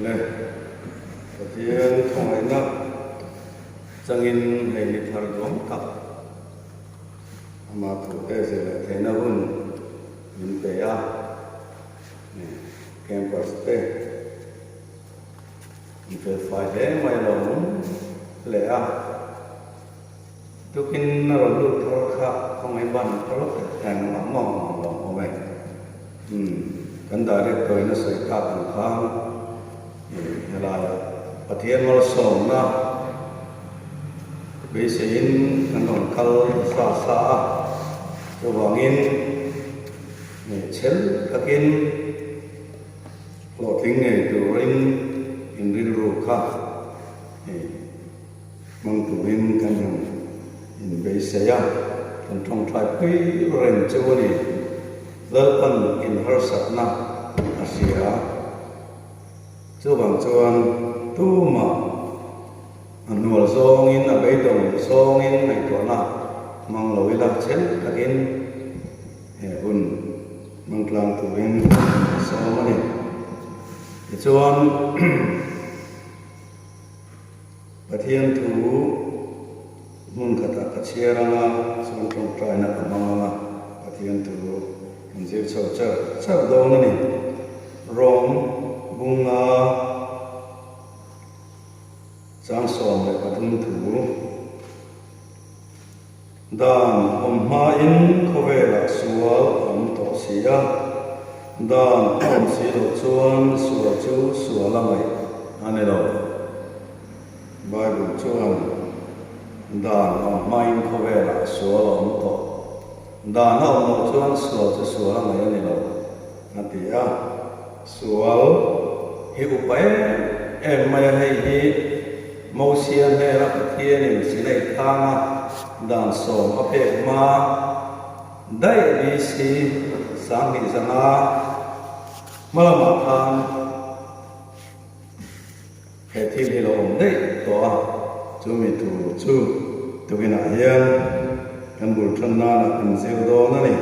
Le Pathian khawngaihna changin hei ni thar duam tak ama thute zir leh theihna hun min pe a, campers te an fel fai hle mai lo awm hle a. Tukin a rawn lut thar kha khawngaih ban thar lawk tak hian a mah mawng mawng lo awm e. Umm, kan director in a sawi tak ang khan helaiah Pathian malsawmna beiseiin kan rawn kal sa sa a, chuvangin chhel takin hlawhtling ngei turin in rilru kha Hmang turin kan rawn inbeisei a, kan tawngtai pui reng chu a ni. Lalpan inharsatna a hria. Chuvang chuan tumah a hnual zawngin, a beidawng zawngin ngaihtuahna hmang lo ila chhel takin he hun hmang tlang turin a sawm a ni. Tichuan. Pathian thu hmun khatah ka chhiar ang a, chuan tawngtaina ka hmang ang a, Pathian thu kan zir chho char char dawn a ni. Rom bunga chang 13 thu dan awm hmain khawvelah sual a awm tawh si a, dan a awm si loh chuan sual chu sual a ngaih a ni lo. Bible chuan dan awm hmain khawvelah sual a awm tawh, dan a awm loh chuan sual chu sual a ngaih a ni lo a ti a. Sual hi upa em em mai a, hei hi Mosia hnena Pathianin Sinai tlanga dan sawm a pek hma daih BC 2500 hma lamah khan he thil hi lo awm daih tawh a, chumi tur chu tukinah hian kan bul tan nana kan zir dawn a ni.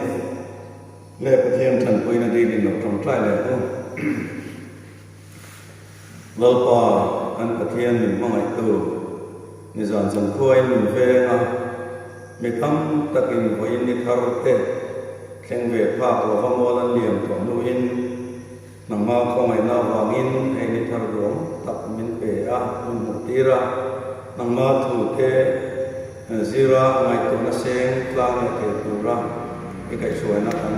Le Pathian tanpuina dilin lo tawngtai leh u. Lalpa kan Pathian min hmangaihtu, nizan zan khuain min veng a, mi tam takin vawiin ni thar te thleng ve phak lova mual an liam tawh hnuin nangma khawngaihna avangin hei ni thar duang tak min pe a, min hmuh tir a, nangma thu te zira ngaihtuahna seng tlang leh thei tura i kaihhruaina kan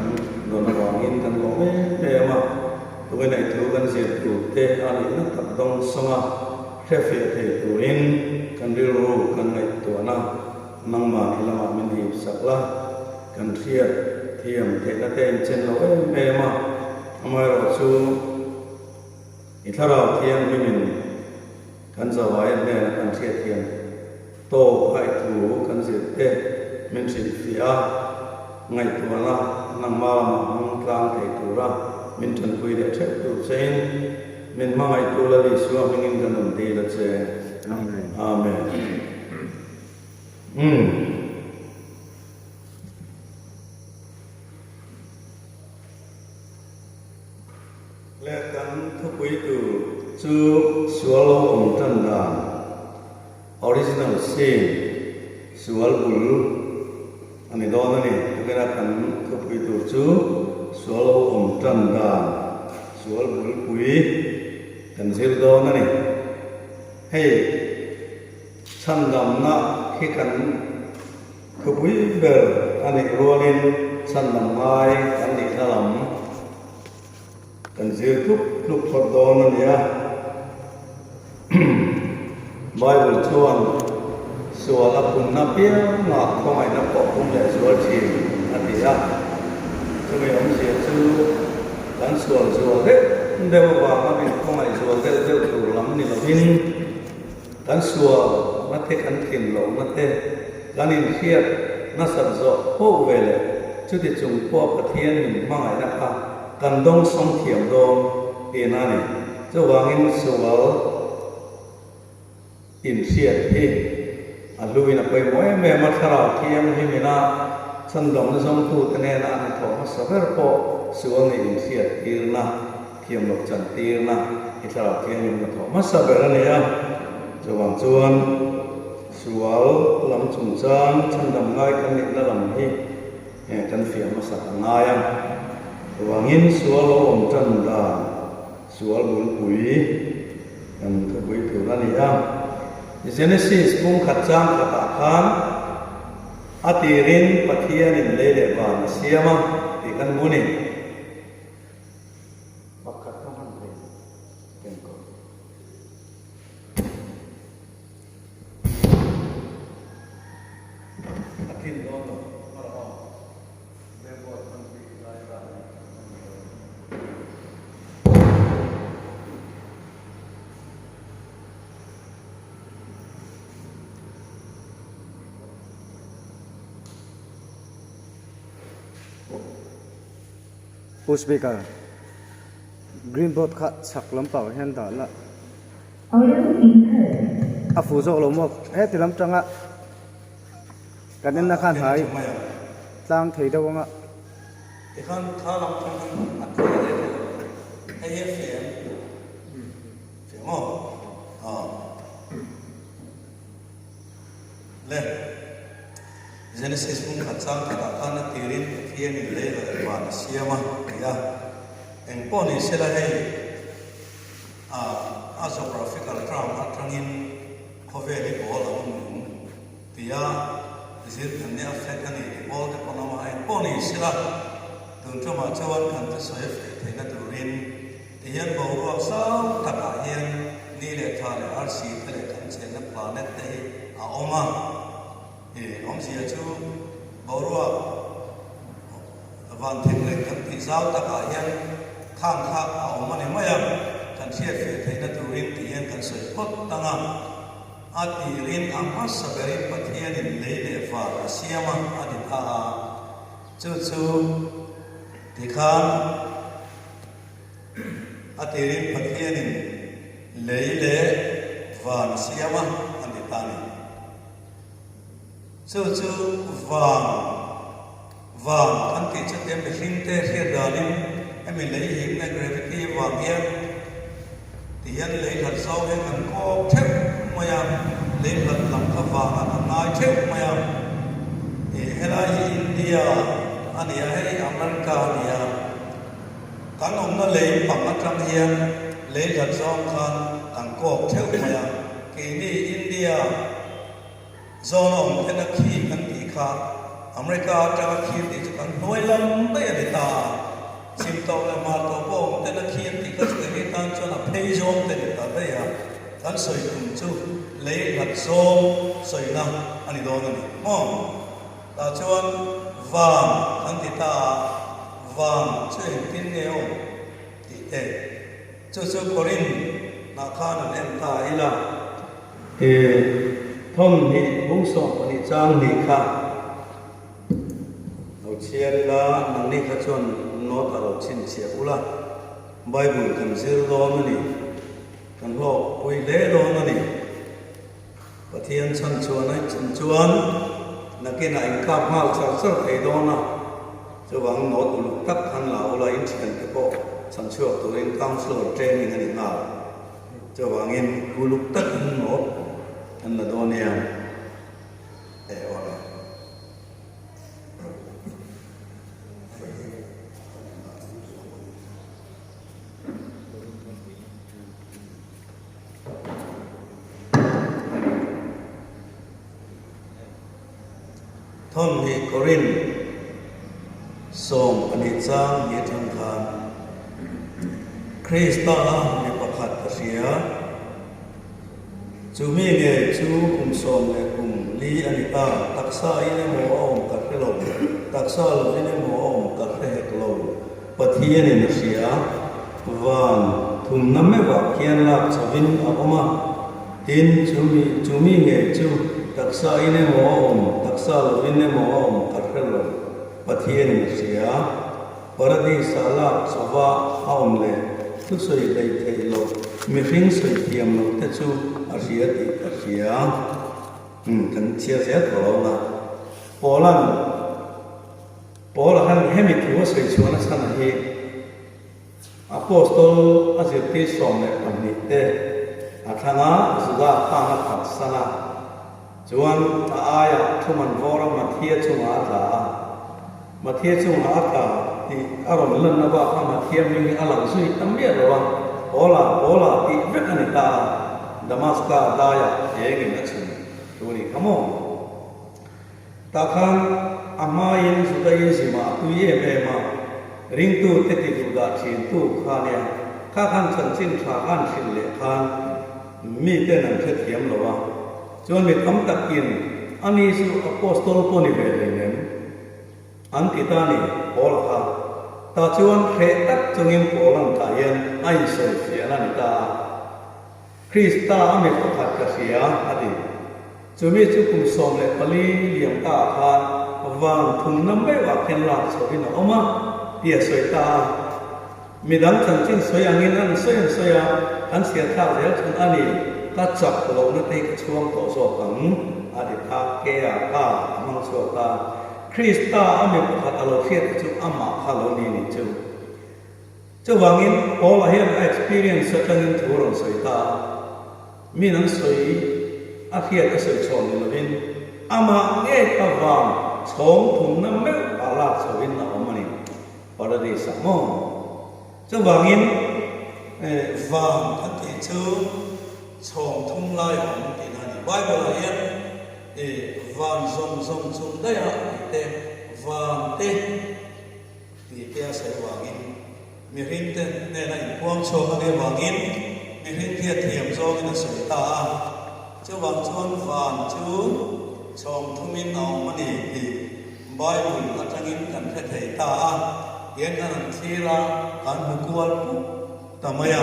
dawn avangin kan lawm em em a. Tukin ei thu kan zir tur te a nihna tak dawng sawng a, hrefiah thei turin kan rilru kan ngaihtuahna nangmahni lamah min hip sak la, kan hriat thiam theihna te in chen lo em em a, amaherawhchu i thlarau thianghlimin kan zavaia hnena kan hriat thiam tawk a i thu kan zir te min hrilhfiah a, ngaihtuahna nangma lamah hmang tlang thei tura min tanpui leh theuh tur chein min hmangaihtu Lal Isua hmingin ka nun dil a che. Amen. Amen. Umm. Leh kan thupui tur chu sual lo awm tan dan. Original sin, sual bul a ni dawn a ni. Tukina kan thupui tur chu sual lo awm tan dan, sual bulpui kan zir dawn a ni. Hei chhandamna khi kan thupui ber a nih rualin chhandam ngai kan nihna lam Kan zir tluk tluk phawt dawn a nia. Bible chuan sual a punna pianga khawngaihna pawh pum leh zual thin a ti a. Chumi awmzia chu kan sual zual deuh deuh avanga min khawngaih zual deuh deuh tur lam ni lovin kan sual na te kan tlin lohna te kan inhriat nasat zawh poh veleh chuti chung pawh Pathian min hmangaihna kha Kan dawng sawm thiam dawn tihna a ni. Chuvangin sual inhriat hi a hluin a pawimawh em em a, thlarau thianghlim ina chhandawmna zawngtute nena an thawh hmasa ber pawh sual nih inhriat tirna, thiam loh chan tirna hi Thlarau Thianghlim hnathawh hmasa ber a ni a. Chuvang chuan sual lam chungchang chhandam ngai kan nihna lam hi kan fiah hmasak a ngai a. Chuvangin sual lo awm tan dan sual bulpui kan thupui tur a ni a. Genesis pumkhat chang khatah khan a tirin Pathianin lei leh van a siam a tih kan hmu ni. Pakhat ka hman thei enkawl. A tlin dawn lo, a rawh aw. Blackboard hman bik lai ran a ni. Pu Speaker, green board kha chhak lampang ah hian dah la. A fuh zawk lo maw? Heti lam tanga kan enna khan hnai tlang thei deuh anga. Tikhan kha lam tang khan a clear em em hei hi a fiah em? Fiah maw? Aw. Le. Genesis hmun khat chang khatah khan a tirin Pathianin lei leh van a siam a ti a. Engpawh ni sela hei a a geographical term atangin khawvel hi ball a awm nung tia zir kan nia flat a ni ti pawl te pawn a awm a. Engpawh ni sela tun tumah chuan kan thusawi a feh theihna turin Tihian boruak zau takah hian ni leh tha leh arsi te leh kan chenna planet te hi a awm a. I awmzia chu boruak van thingreng kan tih zau takah hian khang kha a awm a ni mai a, kan hriatfiah theihna turin tihian kan sawi phawt tang a. A tirin a hmasa berin Pathianin lei leh van a siam a, a ti ta a. Chu chu tikhan a tirin Pathianin lei leh van a siam a, a ni ta a ni. Chu chu van, van kan tih chu tia mihringte hriat danin hemi lei himna gravity avang hian ti hian lei hlat zau hian kan kawk theuh mai a, lei hlat lam kha vanah kan ngai theuh mai a. Ih helai hi India a ni a, hei America a ni a. Kan awmna lei pang atang hian lei hlat zawng khan kan kawk theuh mai a, keini India zawn a awm ten a khi kan tih kha America atanga khi an tih chu kan hnuai lam daih a ni ta a, chhim tawp leh hmar tawp pawh awm ten a khi an tih kha chu keini tan chuan a phei zawng te ni ta daih a, kan sawi tum chu lei hlat zawng sawina a ni dawn a ni maw? Tah chuan van kan ti ta a, van chu engtin nge awm tih te chu chu Korin hnah khan an en ta ila. He thawmhnih bung 12 chang hnih kha lo chhiar ila, nangni kha chuan note a lo chhinchhiah ula, Bible kan zir dawn a ni, kan hlawkpui hle dawn a ni. Pathian chhan chuan a chin chuan nakinah inkap nghal char char thei dawn a, chuvang note uluk tak khan la ula in thiante pawh chhan chhuak turin counsellor training a ni nghal. Chuvangin uluk takin note an la dawn nia. Eh aw le. Thawmhnih Korin 12 chang hi atang khan Krista a mi pakhat ka hria. Chu mi nge chu kum sawm leh kum li a ni ta, taksa in emaw a awm ka hre lo, taksa lovin emaw a awm ka hre hek lo. Pathianin a hria, van thumna meuhah khian lak chhovin a awm a, tin, chumi chumi ngei chu taksa in emaw a awm, taksa lovin emaw a awm ka hre lo, Pathianin a hria. Paradis-ah lak chhova a awm leh thusawi hleih theih loh, mihring sawi thiam loh te chu a hria tih ka hria. Umm, kan chhiar zel tawh lo ang a. Paula'n. Paula khan hemi thu a sawi chhuahna chhan hi Apostol a zirtir 12 te a thlang a, Juda khan a phatsan a, chuan a aiah thu man vawr a Mathia chungah a tla a. Mathia chungah a tla tih a rawn lanna bak kha Mathia hming hi a lang zui ta miah lo a, Paula, Paula tih vek a ni ta a, Damaska daiah engin a chhun thu a nih kha maw? Tah khan a hmain Judaism ah a tui em em a, ringtute ti duh dah thintu kha nia, kha khan chanchin tha khan hrilh leh khan miten an hrethiam lo a, chuan mi tam takin ani chu Apostol pawh ni ve hlei nem an ti ta ni, Paula kha. Tah chuan hreh tak chungin Paula'n tah hian a insawifiahna a ni ta a. Krista a mi pakhat ka hria, a ti. Chumi chu kum 14 liam ta ah khan van thumna meuh ah khian lak chhohin a awm a, ti a sawi ta a. Midang chanchin sawi angin an sawi an sawi a, kan chhiar thlak zel chhun a ni, ka chak lohna te hi ka chhuang tawh zawk ang, a ti kha Kea kha a hmang chhuak ta. Krista a mi pakhat a lo hriat te chu amah kha lo ni nih chu. Chuvangin Paula hian a experience atangin thu a rawn sawi ta a, min an sawi a hriat a sawi chhawn ni lovin amah ngei kha van chhawng thumna meuh ah lak chhohin a awm a ni, Paradise ah maw? Chuvangin van kan tih chu chhawng thum lai a awm tihna a ni. Bible ah hian van zawng zawng chung daih ah tih te, van te, Tih te a sawi avangin mihring te hnena inpuang chhuak a nih avangin mihring hi a thiam zawngin a sawi ta a. Chuvang chuan van chu chhawng thumin a awm a ni tih Bible atangin kan hre thei ta a. Tiang kan han thlir a, kan hmu kual pup ta mai a.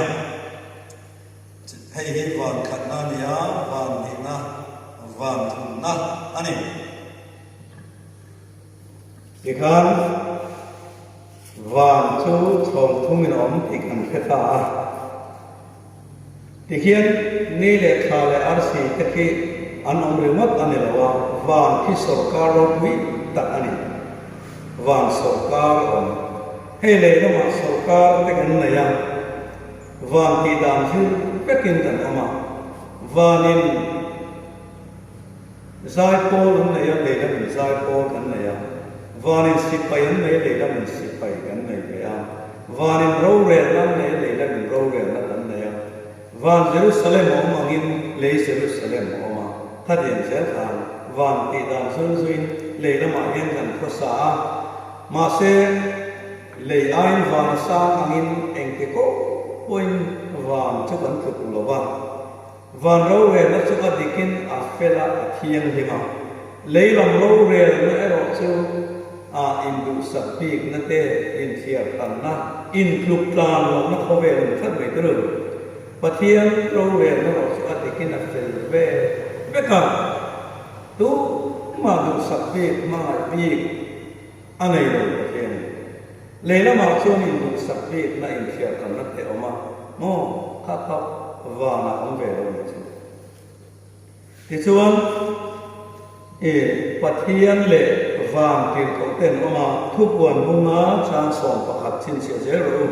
Hei hi van khatna a ni a, van hnihna, van thumna a ni. Tikhan van chu chhawng thum in a awm tih kan hre ta a. Tikhian ni leh thla leh arsi te khi an awm ringawt a ni lo a, van khi sawrkar ropui tak a ni. Van sawrkar a awm. Hei lei lamah sawrkar te kan nei a, van tih dan zir vekin kan awm a. Vanin. Zaipawl an nei a, lei lamin zaipawl kan nei a. Vanin sipai an nei a, lei lamin sipai kan nei ve a. Vanin rorelna an nei a, lei lamin rorelna kan nei a. Van Jerusalem a awm angin lei Jerusalem a awm a. Khatiang zel khan van tih dan zul zuiin lei lamah hian kan khawsa a. Mahse, lei aiin van a sang angin engti kawng pawhin van chu kan tluk lo va. Van rorelna chu a dikin a fel a, a thianghlim a. Lei lam rorelna erawh chu a induhsak bikna te, inthiarhranna, intluk tlan lohna khawvel a ni tlat mai turu. Pathian rorelna erawh chu a dikin a fel ve vek a, tumah duhsak bik, hmangaih bik a nei lo Pathianin. Lei lamah chuan induhsak bikna inthiarhranna te awm a, maw kha kha vanah awm ve lo ni chu. Tichuan, i Pathian leh van tirhkoh ten awm a, thupuan bunga chang 11 chhinchhiah zel rawh u.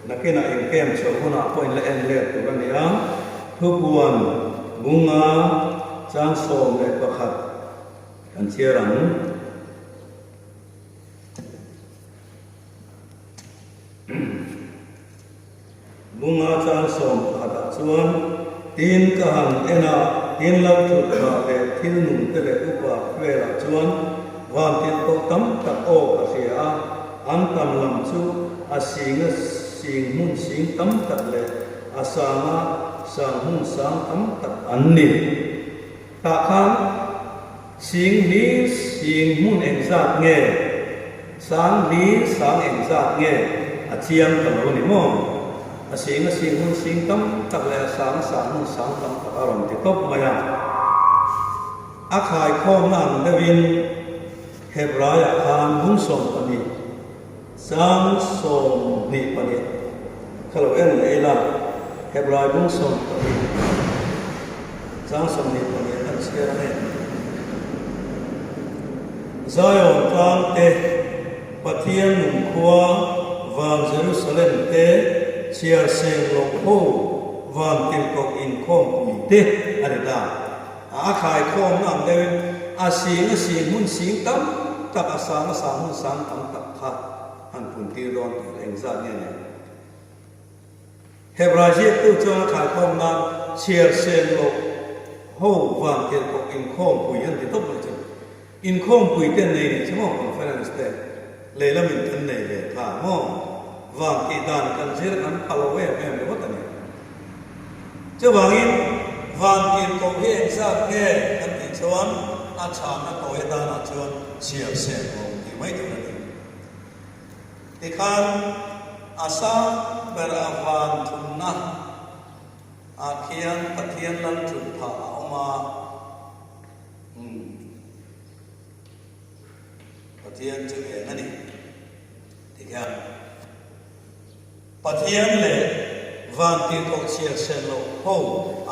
Nakinah inkem chhuah hunah pawh in la en let tur a ni a, thupuan bunga chang 11 kan chhiar ang. Bunga chang 11 ah chuan tin ka han en a, tin lo thut thla leh thil nung te leh upa velah chuan van tirhkoh tam tak aw ka hria a, an tam lam chu a singa sing hmun sing tam tak leh a sanga sang hmun sang tam tak an ni. Tah khan Sing hlir sing hmun engzat nge? Sang hlir sang engzat nge? A chiang ta lo ni maw? A sing a sing hmun sing tam tak leh a sang a sang hmun sang tam tak a rawn ti tawp mai a. A khaikhawmna ang deuhin Hebraiah khan hmun 12 Sang 22 kha lo en leh ila, Hebrai bung 12 chang 22 kan chhiar ang e. Zion tlang te. Pathian nung khua van Jerusalem te, chhiar seng loh ho van tirhkoh inkhawmpui te a ni ta. A khaikhawmna ang deuhin a sing a sing hmun sing tam tak, a sang a sang hmun sang tam tak kha han puntir dawn tur engzat nge ni ang? Hebrai ziaktu chuan a khaikhawm nan chhiar sen loh ho van tirhkoh inkhawmpui an ti tawp mai chu. Inkhawmpui te an nei nih chu maw conference te leilamin kan nei ve kha maw van tih dan kan zir kan pha lo em em ringawt a ni. Chuvangin van tirhkoh hi engzat nge kan tih chuan a chhanna tawi atanah chuan chhiar sen loh tih mai tur a ni. Tikhan a sang ber a van thumna ah khian Pathian lal thut phah a awm a, umm Pathian chu eng a ni tikhian Pathian leh van tirhkoh chhiar sen loh ho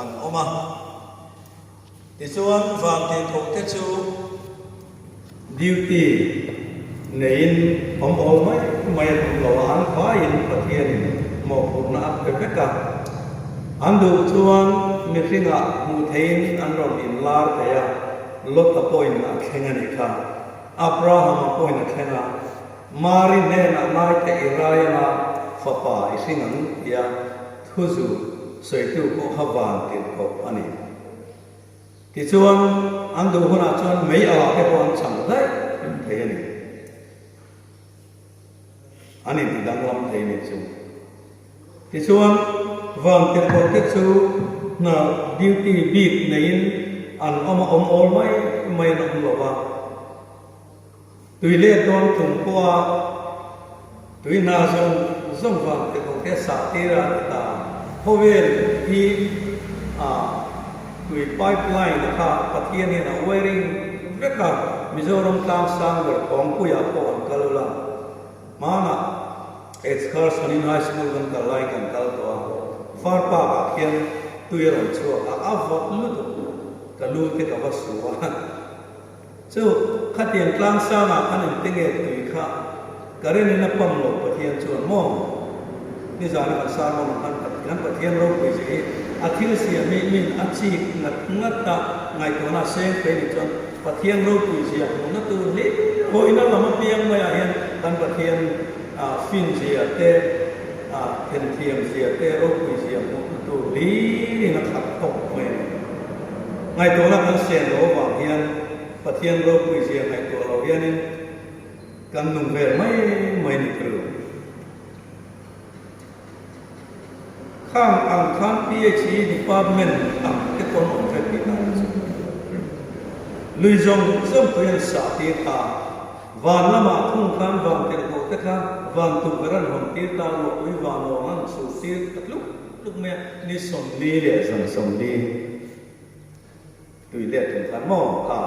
an awm a. Tichuan vantirhkoh te chu duty neiin awm awl mai mai an awm lo a, an vaiin Pathianin mawhphurhna a pe vek a. An duh chuan mihringah hmuh theihin an rawn inlar thei a, Lota pawhin a thleng a nih kha, Abrahama pawhin a thleng a, Mari hnenah ngaite i rai anga fapa i hring ang tia Thuzu sawitu pawh kha van tirhkoh a ni. Tichuan, an duh hunah chuan mei ah te pawh an chang daih thei a ni. An inti danglam thei nih chu. Tichuan, van tirhkoh te chu hna duty bik neiin an awm a, awm awl mai mai an awm lo va. Tui let dawn tum pawha tui hna zawng zawng vang te kawng te sah tir a ti ta. Khawvel hi a tui pipe line a kha Pathian hian a wiring vek a, Mizoram tlang sang ber Kawngpuiah pawh an kal ula. Hmanah Excursion in High School kan kal lai kan kal tawh a, Far Park ah khian tui a rawn chhuak a, a vawt lutuk ka lu te ka va su a. Chu, khatiang tlang sangah khan engte nge tui kha ka rin in a pam lo Pathian chuan maw? Nizana kan sermon ah khan kan Pathian ropui zia hi a thil siam hi min a chik ngat ngat a, ngaihtuahna a seng phei ni chuan Pathian ropui zia hmuhna tur hlir hawina lam apiang maiah hian kan Pathian fin zia te, thenthiam zia te, ropui zia hmuhna tur hlirin a khat tawp mai a ni. Ngaihtuahna kan sen loh avang hian Pathian ropui zia ngaihtuah loh hianin kan nung vel mai mai ni ka ru. Khang ang khan PHE department ang te pawn awm vek tih dan chu. Lui zawng zawng tui an sah tir ta. Van lamah thung khan van tirhkoh te kha van tukverh an hawn tir ta, ruahpui van awng an chhuh tir ta tluk. Tluk mai a, ni 40 leh zan 40 tui let tum khan maw kha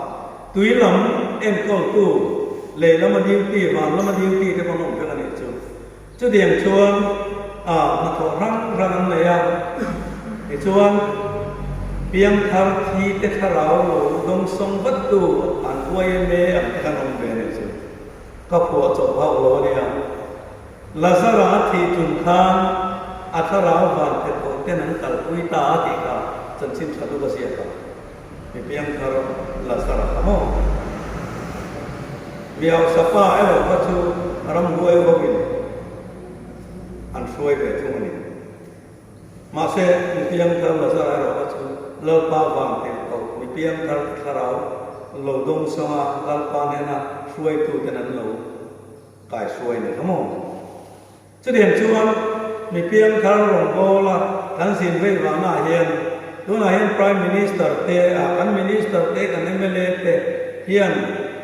tui lam enkawltu lei lama duty van lama duty te pawh an awm vek a nih chu. Chutiang chuan a hnathawh hrang hrang an nei a, tichuan piangthar thi te thlarau lo dawngsawng vattu an yma ang te khan awm ve a nih chu. Ka phuah chawp hauh lo a nia. Lazara a thih tum khan a thlarau van tirhkoh ten an kalpui ta a tih kha chanchin tha duk a ziak a. Mi piangthar Lazara kha maw? Mi hausa pa erawh kha chu ramhuai hoin an hruai ve thung a ni. Mahse, mi piangthar Lazara erawh kha chu Lalpa van tirhkoh mi piangthar thlarau lo dawngsanga Lalpa hnena hruaituten an lo Kaihruai ni kha maw? Chutiang chuan mi piangthar rawngbawla kan zin vei vanah hian tunah hian Prime Minister te ah kan Minister te kan mla te hian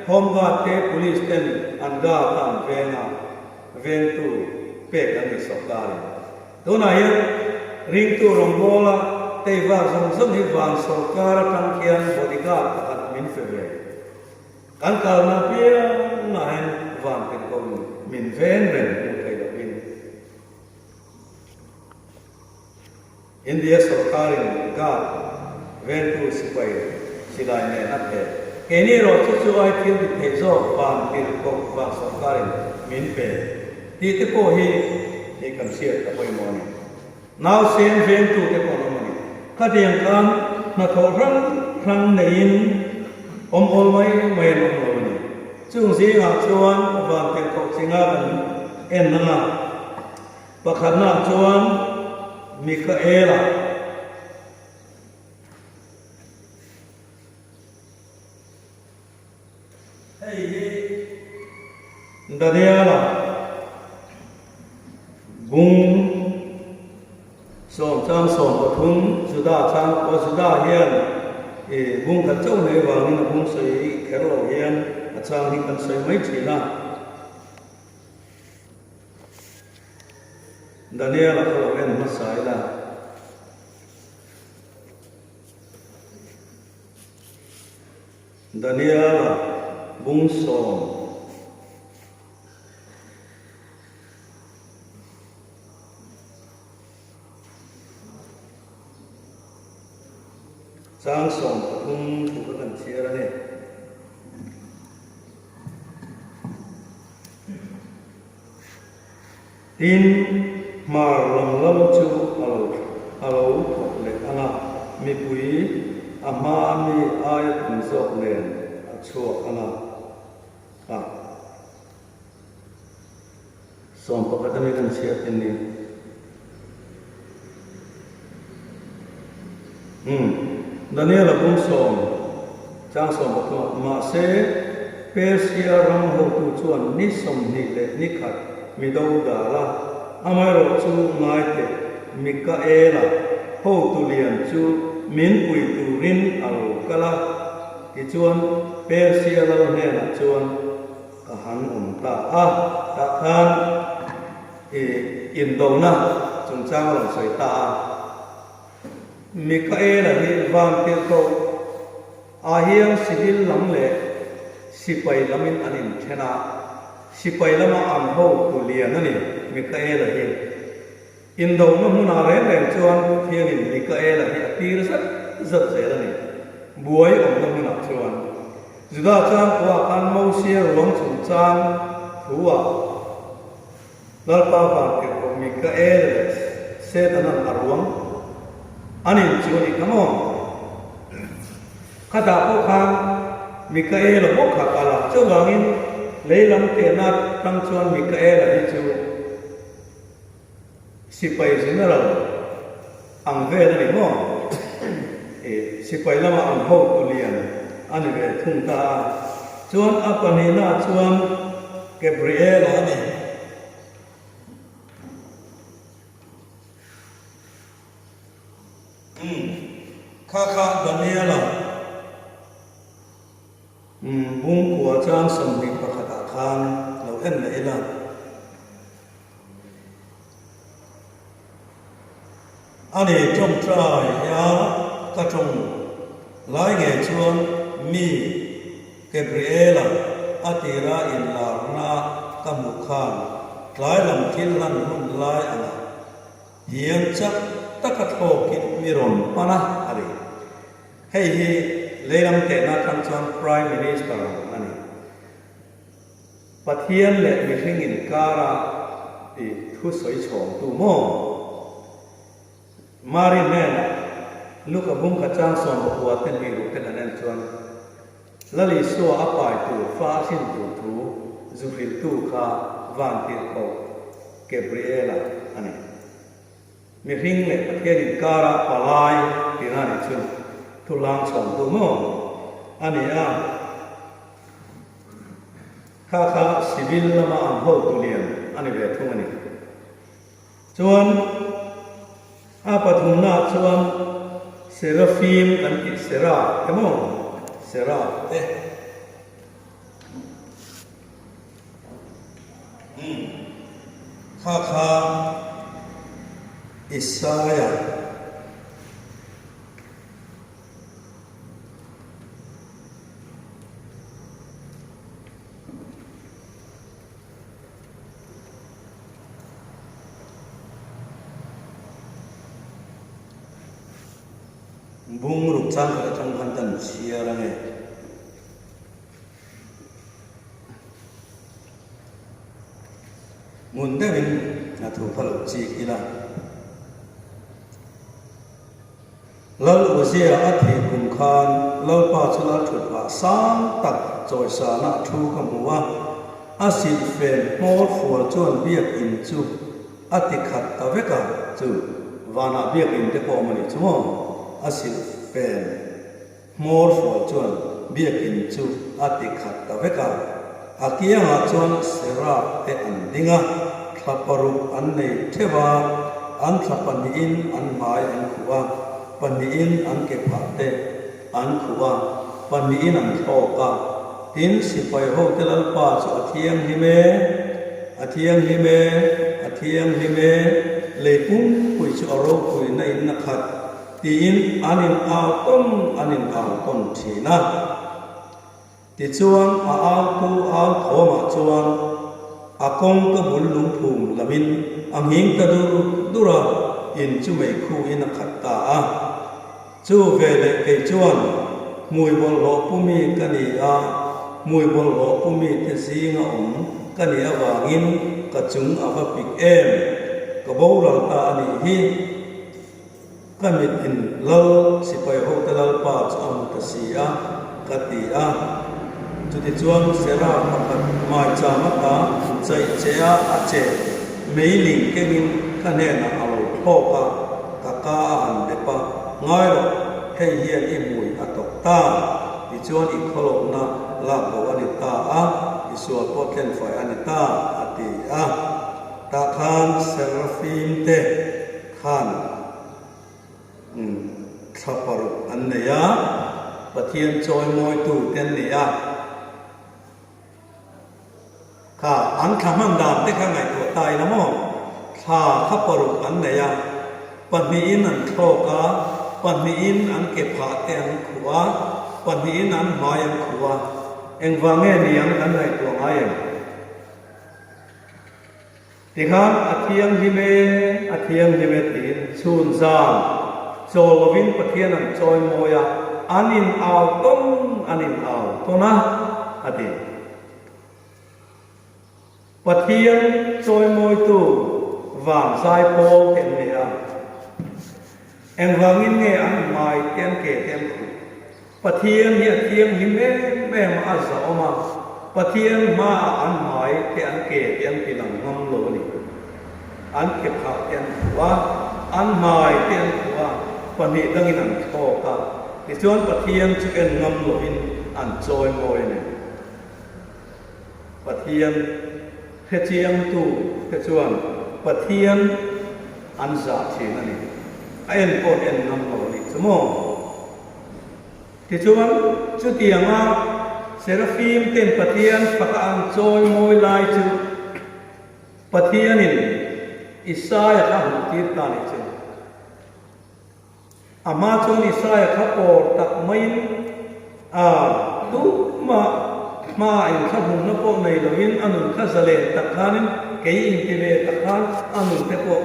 Home Guard te Police ten an guard a an veng a, vengtu pek an ni sawrkarin. Tunah hian ringtu rawngbawla teivar zawng zawng hi van sawrkar atang khian bodyguard pakhat min fe ve. Kan kalna apiangah hian van tirhkoh min veng reng hmuh theih lovin India sorkarin guard vengtu sipai silai nen a phe. Keini erawh chu chu ai thil dik theih zawk van tirhkoh van sorkarin min pe tih te pawh hi hei kan hriat a pawimawh a ni. Nausen vengtu te pawh an awm a ni. Khatiang khan hnathawh hrang hrang neiin awm awl mai mai an awm lo a ni. Chung zingah chuan van tirhkoh chinga kan en ang a, pakhatnaah chuan Mikaela, Hei hi Daniela bung sawmchang 13 Juda chang aw Juda hian i bung khat chauh nei vangin a bung sawi kher lo hian a chang hi kan sawi mai thin a. Daniela kha lo en hmasa ila. Daniela bung sawm. Chang 13 thu kha kan chhiar a ni. Tin, hmar lam lal chu a lo a lo thawk leh ang a, mipui a hmaa mi aia tam zawk nen a chhuak ang a, a 11 ami kan chhiat en ni. Umm, Daniel-a bung sawm, chang 13 ah, Mahse, Persia ram hotu chuan ni 21 mi do dal a, amaherawh chu ngai teh Mikaela hotu lian chu min pui turin a lo kal a, tichuan Persia lal hnenah chuan ka han awm ta a, tah khan i indona chungchang a rawn sawi ta a. Mikaela hi vantirhkoh ah hian civil lam leh sipai lamin an inthen a, sipai lama an hotu lian a ni Mikaela hi. Indona hmunah reng reng chuan Pathianin Mikaela hi a tir zat zat zel a ni. Buai awmna hmunah chuan. Juda changkua khan Mosia ruang chungchang thu-ah Lalpa vantirhkoh Mikael leh Setanan a ruang an in chu a nih kha maw? Khatah pawh khan Mikaela bawk kha kal a, chuvangin lei lam tehna tang chuan Mikaela hi chu Sipai General ang vel a ni maw? Ih, sipai lama an hotu lian a ni ve thung ta a. Chuan a pahnihnaah chuan Gabriela a ni. Umm, kha kha Daniela. Umm, bungkua chang 21 ah khan lo en leh ila. A ni tawngtai a ka tawng lai ngei chuan mi Gabriela a tira inlarna ka hmuh khan tlai lam thil hlan hun lai angah hian chak taka thlawkin mi rawn pan a a ni. Hei hi leilam tehna atang chuan Prime Minister a ni. Pathian leh mihring inkara i thu sawi chhawngtu maw? Mari hnenah Luka bung kha chang 19 te hnih ruk te kan en chuan Lal Isua a pai tur fa a hrin tur thu zu hrilhtu kha vantirhkoh Gabriela a ni. Mihring leh Pathian inkara palai tihna nih chu thu hlang chhawngtu maw a ni a. Kha kha civil lama an hotu lian a ni ve thung a ni. Chuan a pathumnaah chuan Seraphim kan tih Seraph te maw? Seraph te. Umm. Kha kha Isaiah. Bung ruk chang khat atang khan kan chhiar a nge. Ngun deuhin a thu kha lo chik ila. Lal Uzia a thih kum khan Lalpa chu lal thut phah sang tak chawisana thu ka hmu a, a silhfen hmawr fual chuan biakinn chu a ti khat ta vek a, chu vanah biakinn te pawh awm a nih chu maw? A silhfen hmawr fual chuan biakinn chu a ti khat ta vek a, a kiangah chuan seraph te an ding a, thla paruk an nei theuh a, an thla pahnihin an hmai an khuh a, pahnihin an ke phah te an khuh a, pahnihin an thlawk a. Tin, sipai hote Lalpa chu a thianghlim e, a thianghlim e, a thianghlim e, lei pumpui chu a ropui na in a khat, tiin an in au tawn an in au tawn thin a. Tichuan a autu au thawmah chuan a kawngka bul lungphum lamin a nghing ta dur dur a, in chu meikhuin a khat ta a. Chu veleh kei chuan hmui bawlhhlawh pumi ka ni a, hmui bawlhhlawh pumi te zinga awm ka nih avangin ka chung a va pik em, ka boral ta a nih hi. Ka mit in Lal sipai hote Lalpa chu a hmu ta si a, ka ti a. Chutichuan Seraph pakhat maicham ata chaih che a a che meiling kengin ka hnenah a lo thlawk a, ka ka a han dep a, Ngai rawh, hei hian i hmui a tawk ta, tichuan i khawlawkna lak bo a ni ta a, i sual pawh tlenfai a ni ta, a ti a. Tah khan Serafim te Khan thla paruk an nei a, Pathian chawimawitu te an ni a. Kha an thla hman dan te kha ngaihtuah ta ila maw? Thla kha paruk an nei a, pahnihin an thlawk a, pahnihin an ke phah te an khuh a, pahnihin an hmai an khuh a. Engvang nge ni ang kan ngaihtuah ngai em? Tikhan a thianghlim e, a thianghlim e tiin chhun zan chawl lovin Pathian an chawi mawi a, an in au tawn, an in au tawn a, a ti. Pathian chawi mawitu van zai pawl te an ni a, engvangin nge an hmai te an ke te an khuh? Pathian hi a thianghlim em em a, a zahawm a, Pathian hmaah an hmai te an ke te an ti lang ngam lo a ni. An ke phah te an khuh a, an hmai te an khuh a, pahnih dangin an thlawk a, tichuan Pathian chu en ngam lovin an chawi mawi a ni. Pathian hrechiangtu te chuan Pathian an zah thin a ni. A en pawh en ngam lo a nih chu maw? Tichuan, chutianga Serafim ten Pathian faka an chawi mawi lai chu Pathianin Isaia kha a hmuhtir ta nih chu. A hma chuan Isaia kha awr tak maiin a tumah hmaa inthlahnumna pawh nei loin a nun kha zalen tak khanin kei inti ve tak khan a nun te pawh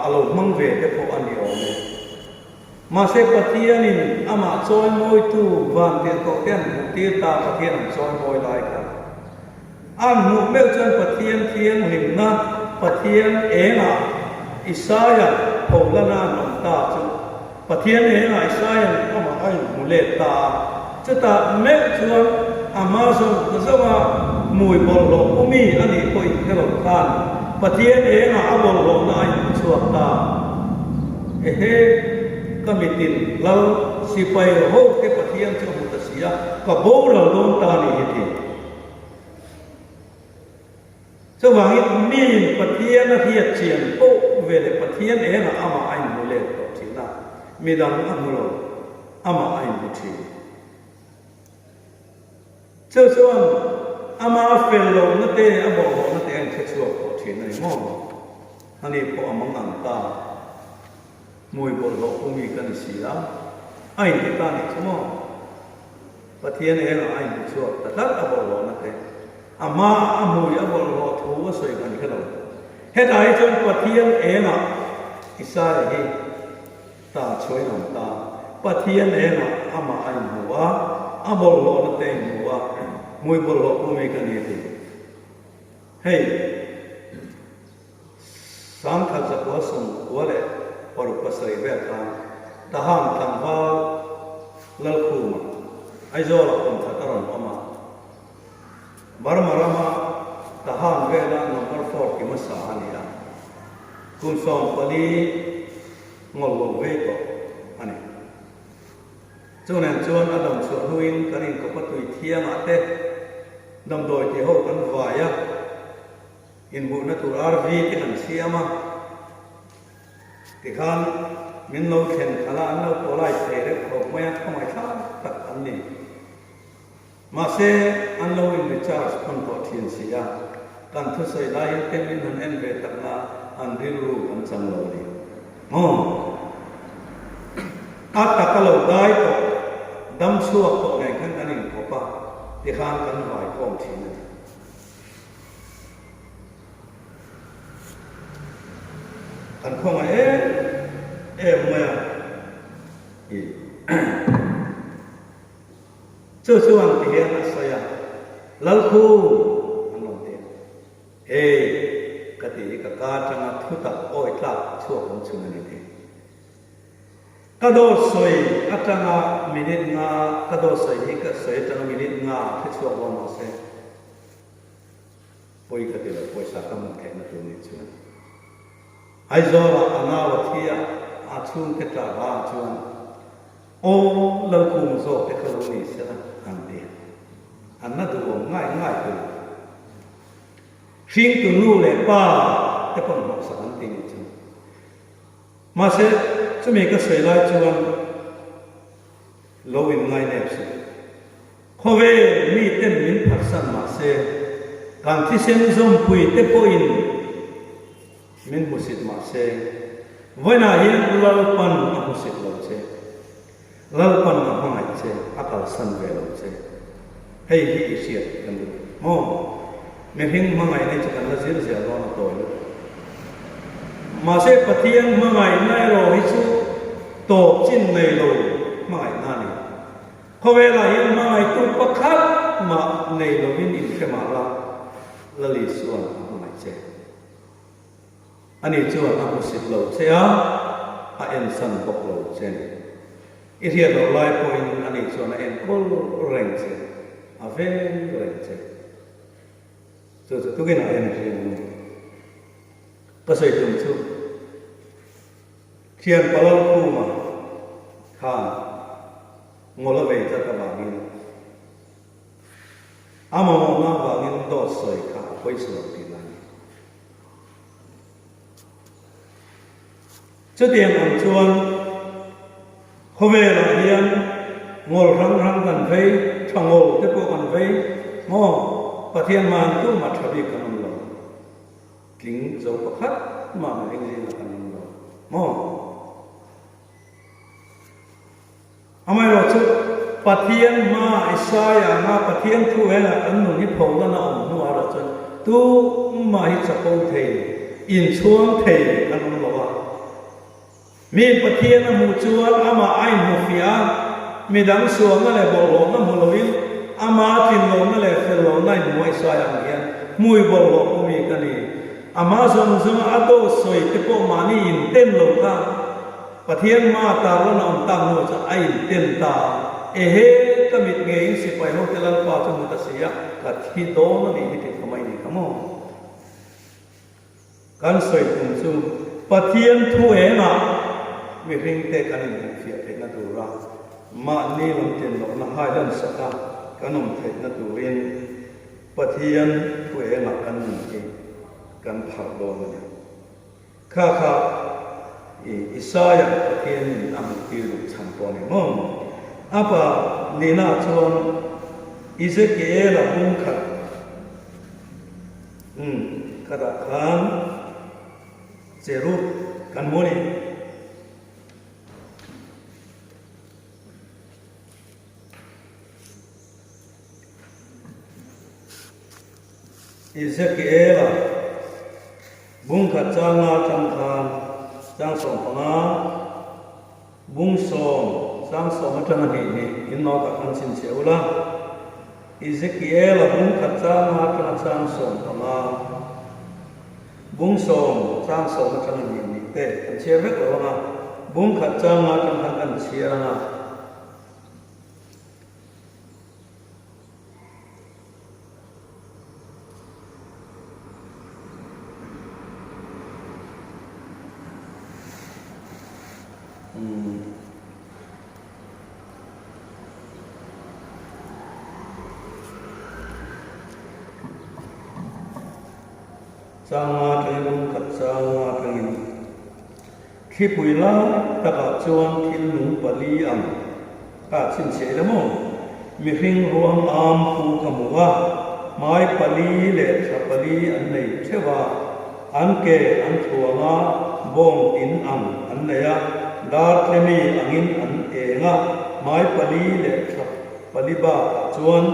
a lo hmang ve te pawh a ni awm e. Mahse Pathianin amah chawimawitu van tirhkoh te an hmuhtir ta Pathian an chawimawi lai kha. An hmuh meuh chuan Pathian thianghlimna, Pathian engah Isaia pholana an awm ta chu Pathian engah Isaia'n amah a inhmu let ta a. Chutah meuh chuan a hma zawng zawnga hmui bawlhhlawh pumi a nih pawh inhre lo khan Pathian engah a bawlhhlawhna a inhmu chhuak ta. Ehe, ka mitin lal sipai ho te Pathian chu a hmu ta si a, ka boral dawn ta a nih hi ti. Chuvangin miin Pathian a hriat chian poh ve leh Pathian engah amah a inhmu let tawh thin a, midang a hmu lo, amah a inhmu thin. Chu chuan ama fel lohna te, a bawlhhlawhna te a inhre chhuak tawh thin a ni maw? Ani pawh a mang ang ta, hmui bawlhhlawh pumi ka ni si a, a inti ta nih chu maw? Pathian engah a inhmu chhuak ta tlat a bawlhhlawhna te. A hmaah a hmui a bawlhhlawh thu a sawi kan hre lo. Hetah hi chuan Pathian engah Isaia hi ta chhuain a awm ta. Pathian engah amah a inhmu a, a bawlhhlawhna te a inhmu a, hmui bawlhhlawh pumi ka ni a ti. Hei. 1997 vel khan Tahan tlangval Lalkhuma, Aizawlah kum khat a rawn awm a. Burma rama Tahan vela number four ti hmasa a ni a, kum 14 ngawl lo vei tawh a ni. Chu nen chuan a dam chhuah hnuin kan inkawpa tui thiangah te damdawi ti ho kan vai a, inhmuhna tur RV te kan siam a, tikhan min lo thlen khalh a, an lo polite thei reuh khawp mai a, khawngaihthlak tak an ni. Mahse, an lo in recharge hman tawh thin si a, kan thusawi laiin te min han en ve tak na an rilru kan chang lo a ni. Maw? A tak a lo dai tawh, dam chhuak tawh nen khan kan inkawp a, tikhan kan vai khawm thin a ni. Kan khawngaih em em mai a, i. Chu chuan ti hian a sawi a, Lalkhu! an rawn ti a. Hei, ka ti hi ka ka atanga thu tak awi tlak chhuak awm chhun a ni ti. Ka dawt sawi atanga minute nga, ka dawt sawi hi ka sawi atanga minute nga hre chhuak dawn mah se, pawi ka ti lo, pawisa ka hmuh theihna tur nih chuan. Aizawlah a nau a thi a, a chhungte tla hla chuan Aw Lalkhum zawk te kha lo ni sela an ti. An la duhawm ngai ngai tur. Hringtu nu leh pa te pawn hnawhsak an ti nih chu. Mahse chumi ka sawi lai chuan lo in ngai nep suh. Khawvel mi ten min phatsan mahse kan thisen zawmpui te pawhin Min hmusit mah se, vawiinah hian Lalpan a hmusit lo che. Lalpan a hmangaih che, a kalsan ve lo che. Hei hi i hriat kan duh maw? Mihring hmangaihna hi chu kan la zir zel dawn a tawi lutuk. Mahse Pathian hmangaihna erawh hi chu tawp chin nei lo hmangaihna a ni. Khawvelah hian hmangaihtu pakhat mah nei lovin inhre mah la, Lal Isua'n a hmangaih che. Ani chuan a hmusit lo che a, a ensan bawk lo che ni. I hriat loh lai pawhin ani chuan a enkawl reng che, a veng reng che. Chu chu tukin a en hriat a ni. Ka sawi tum chu thian Palalkhuma khan ngawl a vei tlat avangin, A mamawhna avangin dawt sawi kha a pawisa lo tih lai a ni. Chutiang ang chuan khawvelah hian ngawl hrang hrang kan vei, tha ngawl te pawh kan vei maw? Pathian hmain tumah tha bik kan awm lo. Tling zo pakhat mah mihring zingah kan awm lo maw? Amaherawhchu, Pathian hma Isaia anga Pathian thu engah kan nun hi pholan a awm hnuah erawh chuan tumah hi chapo thei, inchhuang thei kan awm lo a. Miin Pathian a hmuh chuan amah a inhmu fiah a, midang sualna leh bawlhhlawhna hmu loin ama tlinlohna leh fellohna inhmu a Isaia ang hian hmui bawlhhlawh pu mi ka ni. Amah zawng zawnga a dawt sawi te pawh mahni inten lo kha Pathian hma tarlan a awm tak hnu chuan a inten ta a, Ehe, ka mit ngeiin sipai hote Lalpa chu hmu ta si a, ka thi dawn a nih hi tih ka mai ni kha maw? Kan sawi tum chu Pathian thu engah mihringte kan inhmuhfiah theihna tura mahni lam tinlohna hailan saka kan awm theihna turin Pathian thu engah kan nun hi kan pharh dawn a ni. Kha kha i Isaia Pathianin a hmuhtir duh chhan pawh a ni maw? A pa nihna chuan Ezekiela bung khat umm khatah khan cherub kan hmu a ni. Ezekiela bung khat changa tang khan chang 15, bung sawm chang sawm atanga hnih hnih in nautah khan chhinchhiah ula. Ezekiela bung khat changa tanga chang 15. Bung sawm chang sawm atang a nih nih te kan chhiar vek lo ang a, bung khat chang nga atang khan kan chhiar ang a. Changa thleng khat changa thlengin thlipui lai takah chuan thil nung pali ang ka chhinchhiah ila maw? Mihring ruang am pu ka hmu a, hmai pali leh thla pali an nei theuh a, an ke an thuang a, bawng tin ang an nei a, dar tlemi angin an eng a, hmai pali leh thla Pali bakah chuan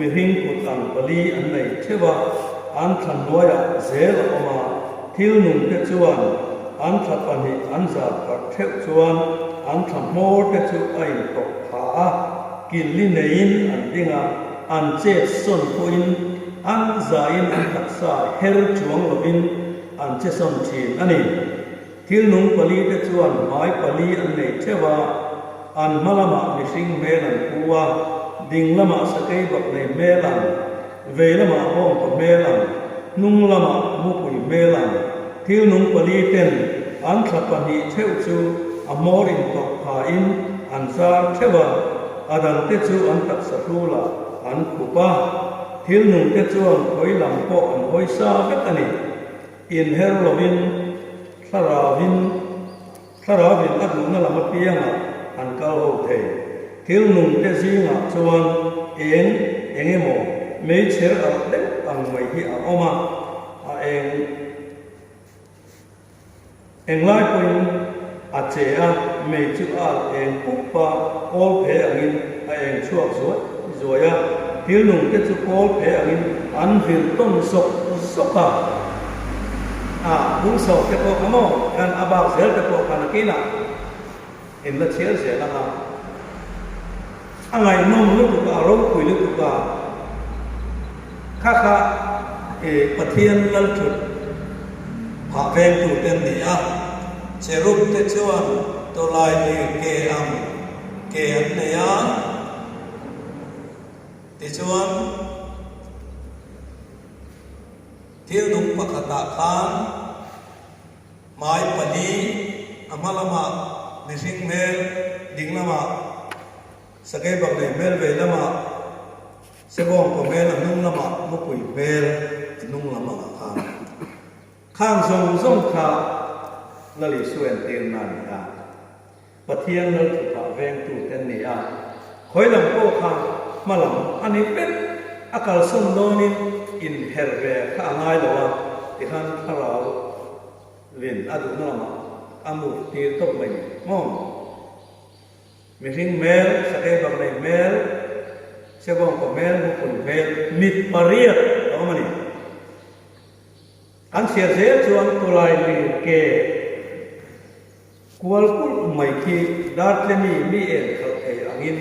mihring kut ang pali an nei theuh a, an thla hnuaiah zel a awm a, thil nungte chuan an thla pahnih an zar pharh theuh chuan an thla hmawr te chu a intawp pha a, killi neiin an ding a, an chet sawn pawhin an zain an taksa her chuang lovin an che sawn thin a ni. Thil nung pali te chuan hmai pali an nei theuh a, an hma lamah mihring hmel an pu a, ding lamah sakei bak nei hmel ang, vei lamah bawngpa hmel ang, hnung lamah mupui hmel ang. Thil nung pali ten an thla pahnih theuh chu a hmawr intawp phain an zar theuh a, a dangte chu an taksa hlulah an khup a. Thil nungte chuan khawi lam pawh an hawi sa vek a ni. Inher lovin thlarauvin thlarauvin a duhna lam apiangah an kal ho thei. Thil nungte zingah chuan eng eng emaw meichher alh deuh ang mai hi a awm a, a eng englai pawhin a che a, mei chu a alh eng pup a, kawl phe angin a eng chhuak zuai zuai a, thil nungte chu kawl phe angin an vir tawn zawk zawk a. A bung sawk te pawh kha maw khan a bak zel te pawh khan a kinah in la chhiar zel ang a, a ngaihnawm lutuk a, a ropui lutuk a, kha kha i Pathian Lalthut phah vengtu te an ni a, cherub te chuan tawlailir ke ang ke an nei a. Tichuan, thil nung pakhatah khan hmai pali, a hma lamah mihring hmel, ding lamah sakei bak nei hmel, vei lamah sebawngkaw hmel, a hnung lamah mupui hmel, a hnung lam angah khan. Khang zawng zawng kha Lal Isua entirna a ni a. Pathian lal thutah vengtu te an ni a, khawi lam pawh kha hma lam a ni vek, a kalsawn dawnin inher ve kha a ngai lo a, tikhan thlarau vin a duhna lamah a move tir tawp mai ni maw? Mihring hmel, sakei bak nei hmel, sebawngkaw hmel, mupui hmel, mit pariat a awm a ni. An chhiar zel chuan tawlai lir ke Kual kulh mai khi Dartlemi mi en khalh thei angin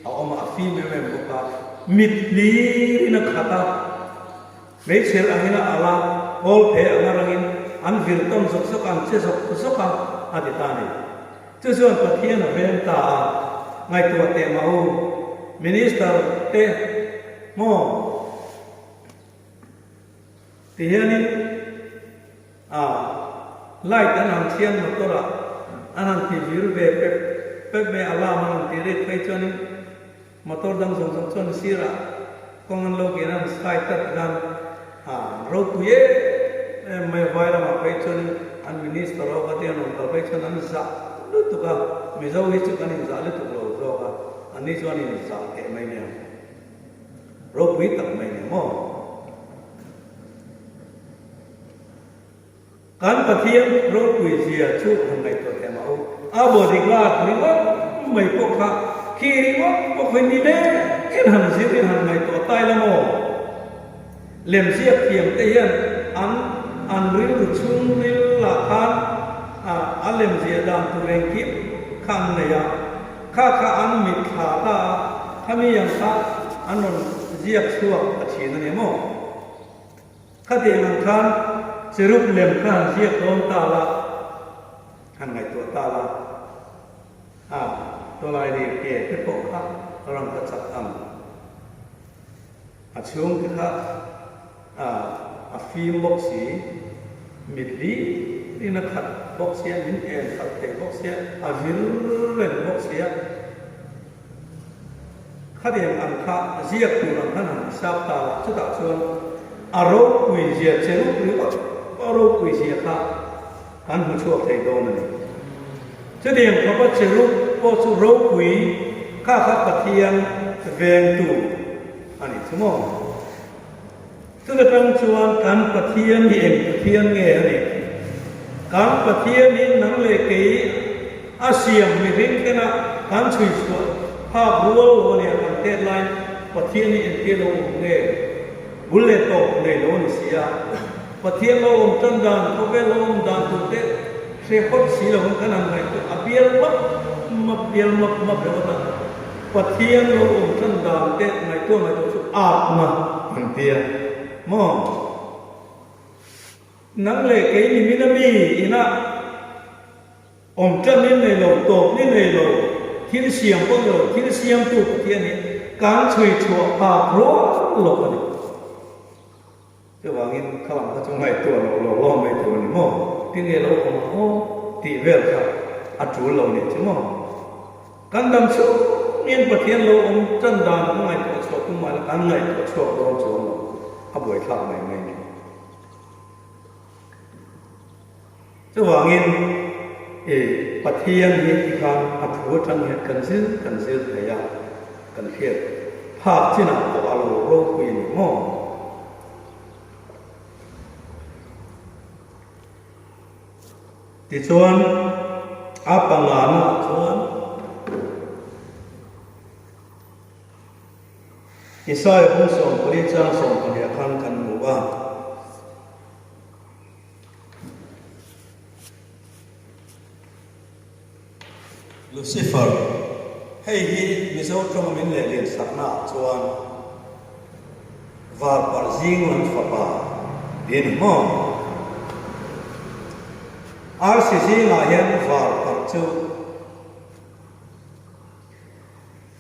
a awm a, a fim em em bawk a, mit hlirin a khat a, hmeichher angin a al a, kawl phe anga rangin an vir tawn zawk zawk a, an che zawk zawk a, a ti ta a ni. Chu chuan Pathian a veng ta a, ngaihtuah teh mah u, Minister te maw? Ti hianin a light an han thian motor ah an han ti vir ve pep pep mai a, alarm an han ti rik phei chuanin motor dang zawng zawng chuan sirah kawng an lo kian a an sai tlat khan a ropui em em mai a, vai ramah phei chuanin an minister ho kha te an rawn kal phei chuan an zah lutuk a, Mizo hi chu kan inzah lutuk lo zawk a, anni chuan inzah teh mai nia. Ropui tak mai ni maw? Kan Pathian ropui zia chu han ngaihtuah teh mah u. A bodyguard ringawt mai pawh kha khi ringawt pawh khawi ni lengin han zirin han ngaihtuah tai la maw? Lemziak thiam te hian an an rilru chhungril lah khan a lemziah dan tur engkim kha an nei a, kha kha an mitthla ta a, khami ang kha an rawn ziak chhuak ta thin a ni maw? Khatiang ang khan. cherub lem kha han ziak dawn ta la, han ngaihtuah ta la, a tawlai lir ke te pawh kha rangka chak ang. A chhungte kha a fim bawk si, mit hlirin a khat bawk sia, min en khat thei bawk sia, a vir reng bawk sia. Khatiang ang kha ziak tur ang khan han hisap ta la, chutah chuan a ropui zia, che ropui vak a ropui zia kha kan hmu chhuak thei dawn a ni. Chutiang khawpa cherub pawh chu ropui kha kha Pathian vengtu a nih chu maw? Chuta tang chuan kan Pathian hi eng Pathian nge a nih? Kan Pathian hi nang leh kei a siam mihring tena kan chhui chhuah phak rual lo a nia kan tet laiin Pathian hi engtia lo awm nge? Bul leh tawp nei lo a ni si a. Pathian lo awm tan dan, khawvel lo awm dan tur te hre hawt si lo in kan han ngaihtuah a bial map map, bial map map ringawt a. Pathian lo awm tan dan te ngaihtuah ngaihtuah chu atna an ti a maw? Nang leh kei ni min a mi inah Awm tan ni nei lo, tawp ni nei lo, thil siam pawh ni lo, thil siamtu Pathian hi kan chhui chhuah phak rual lo a ni. Chuvangin kha lam kha chu ngaihtuah loh lo lawm mai tur a ni maw? Tinge lo awm ang aw tih vel kha a tul lo nih chu maw? Kan dam chhungin Pathian lo awm tan dan ka ngaihtuah chhuah tum mahla kan ngaihtuah chhuak dawn chuang lo, a buaithlak mai mai ni. Chuvangin, i Pathian hi tikhan a thu atang hian kan zir kan zir thei a, kan hriat phak chinah pawh a lo ropui a ni maw? Tichuan, a pangana chuan Isaiah bung 14 chang 12 ah khan kan hmu a. Lucifer, Hei hi Mizo tawng min lehlin sakna ah chuan Varparh zing lam fapa ti a ni maw? Arsi zingah hian Varparh chu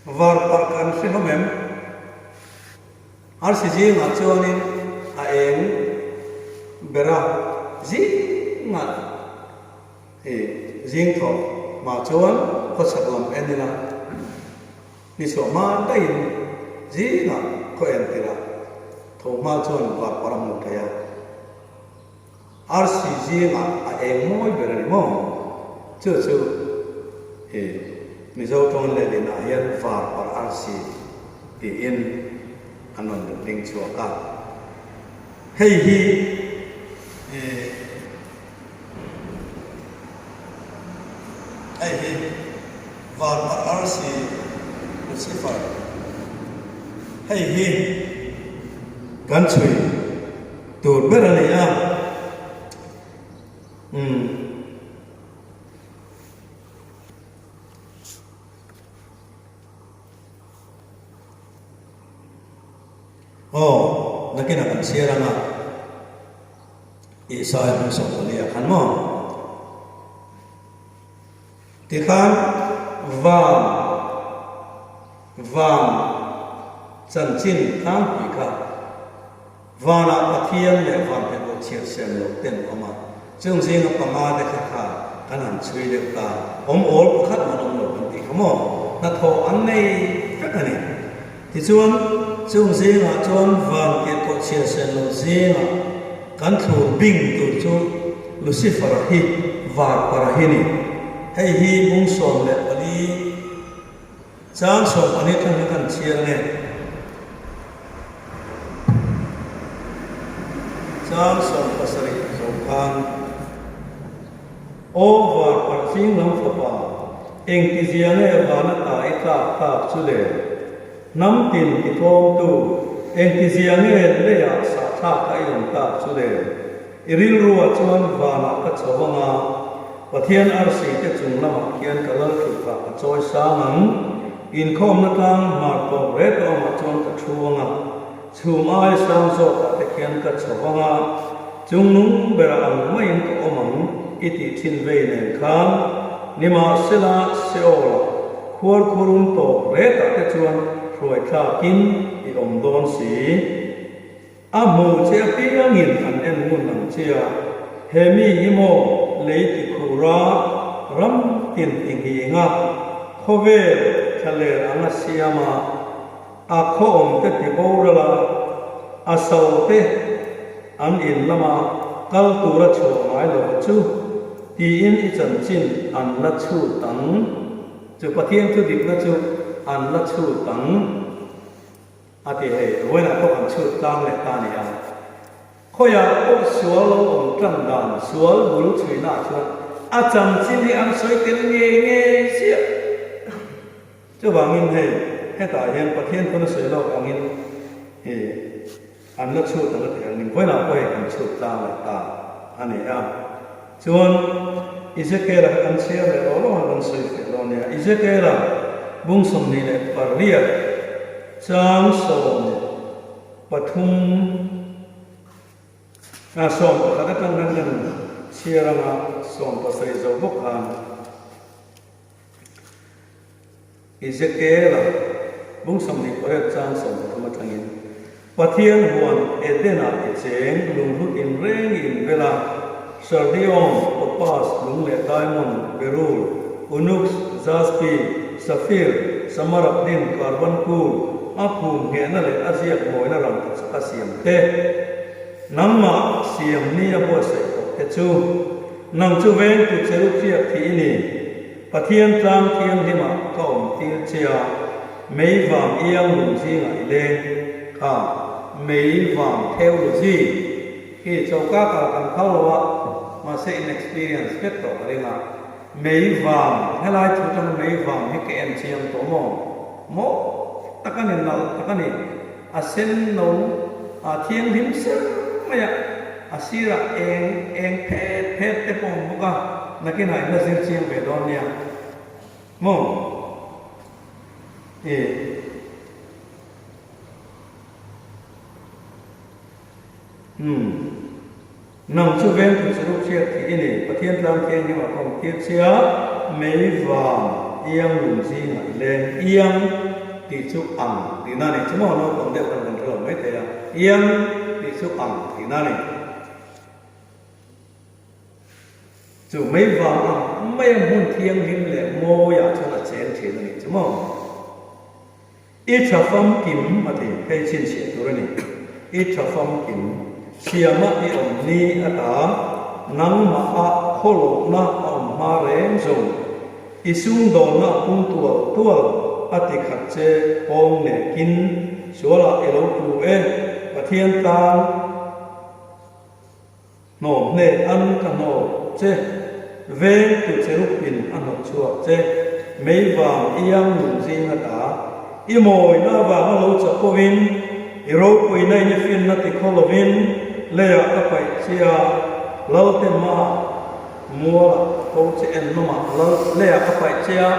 Varparh kan hre hlawm em? Arsi zingah chuanin a eng bera zingah i zing thawh hma chuan khawchhak lam en ila ni chhuah hma daihin zingah khaw en tirh a tho hma chuan varparh a hmuh theih a. Arsi zingah a eng mawi ber a ni maw? Chu chu i Mizo tawng lehlinah hian varparh arsi tiin an rawn letling chhuak a. Hei hi i hei hi varparh arsi Lucifer hei hi kan chhui. Tur ber a ni a, umm. Aw, nakinah kan chhiar ang a, Isaiah hming 14 ah khan maw? Tikhan van van chanchin tlangpui kha Vanah Pathian leh vanhmehbawh chhiar siam loh ten awm a, chung zinga panga te kha kha kan han chhui deuh ta, awm awl pakhat man awm lo kan tih kha maw? Hnathawh an nei vek a ni. Tichuan, chung zingah chuan van tirhkoh chhiar siam loh zingah kan thlur bing tur chu Lucifer-a hi Varpara hi ni. Hei hi bung 14. Chang 14 thlang hi kan chhiar nge? Chang 17 zo khan Aw var parh zing lam fapa, engtizia nge vana ta i tlak tak chu le? Hnam tin ti tlawmtu, engtizia nge leiah sahthlak kha i awm tak chu le? I rilruah chuan vanah ka chho ang a, Pathian arsi te chung lamah khian ka lal thut kha ka chawi sang ang. Inkhawmna tlang hmar tawp rek a awmah chuan ka thu ang a, chhum aia sang zawkah te khian ka chho ang a. Chungnung bera ang maiin ka awm ang i tih thin vei nen khan, nimahsela Seol-ah khuarkhurum tawp retah te chuan hruai thlakin i awm dawn si. A hmu che apiangin an en ngun ang che a, he mi hi maw lei ti khura ram tin ti nghing a, khawvel thlaler anga siam a, a khaw awm te ti boral a, a so te an in lama kal tura chhuah ngai lova chu tiin i chanchin an la chhut ang, chu Pathian thu dikna chu an la chhut ang. A ti hei, vawiinah pawh kan chhut tlang leh ta a ni a. Khawiah pawh sual lo awm tan dan, sual bul chhuihnaah chuan a chanchin hi an sawi tel ngei ngei chiah. Chuvangin hei, hetah hian Pathian thuna sawi lawk angin hi an la chhut ang a ti angin vawiinah pawh hei kan chhut tlang leh ta a ni a. Chuan Ezekiel-a kha kan chhiar leh rawh rawh a, kan sawi feh dawn nia. Ezekiel-a bung 28 chang 13 ah 11 atang khan kan chhiar anga 17 zo bawk khan Ezekiel-a bung 28 chang 13 atangin, Pathian huan Eden-ah i cheng lunghlu inreng i inbel a, sardion, topaz, lung leh diamond, berul, onyx, jaspi, safir, samaragdin, karbankul, a phum nghehna leh a ziak mawina rangkachak a siam te, nangmah siam ni a buatsaih tawh te chu, nang chu vengtu cherub hriak thih i ni. Pathian tlang thianghlimah ka awm tir che a, mei vang iang lung zingah i leng kha mei vang theology hi choka kal kan phal lo a, mahse in experience vek tawh ka ring a, mei vang helai thu tang mei vang hi ka en chiang tawh maw? Maw tak a ni, nalh tak a ni, a sen no a thianghlim ser mai a, a sirah eng eng phet phet te pawh a awm bawk a, nakinah in la zir chiang ve dawn nia maw? Ih. Umm. Nang chu veng tu che rup hriat thih i ni, Pathian tlang thianghlim ah ka awm tir che a, mei vang iang lung zingah i leng, iang tih chu ang tihna a ni chu maw, naupang deuh khan kan hre lo maithei a, iang tih chu ang tihna a ni. Chu mei vang ang maia hmun thianghlim leh mawiah chuan a cheng thin a nih chu maw. I tha famkim a ti, hei chhinchhiah tur a ni. I tha famkim, siama i awm ni ata nangmah a khawlawhna a awm hma reng zawng, i sumdawnna a pung tual tual a ti khat che pawng nekin sualah i lo tlu e, Pathian tan. Hnawm hnek an ka hnawk che, veng tu cherub in a hnawt chhuak che, mei vang iang lung zing ata, i mawina avanga lo chapawhin, i ropuina in i finna ti khaw lovin, leiah ka paih che a, Lalte hmaah mualah ka pho che en nawmah lal leiah ka paih che a,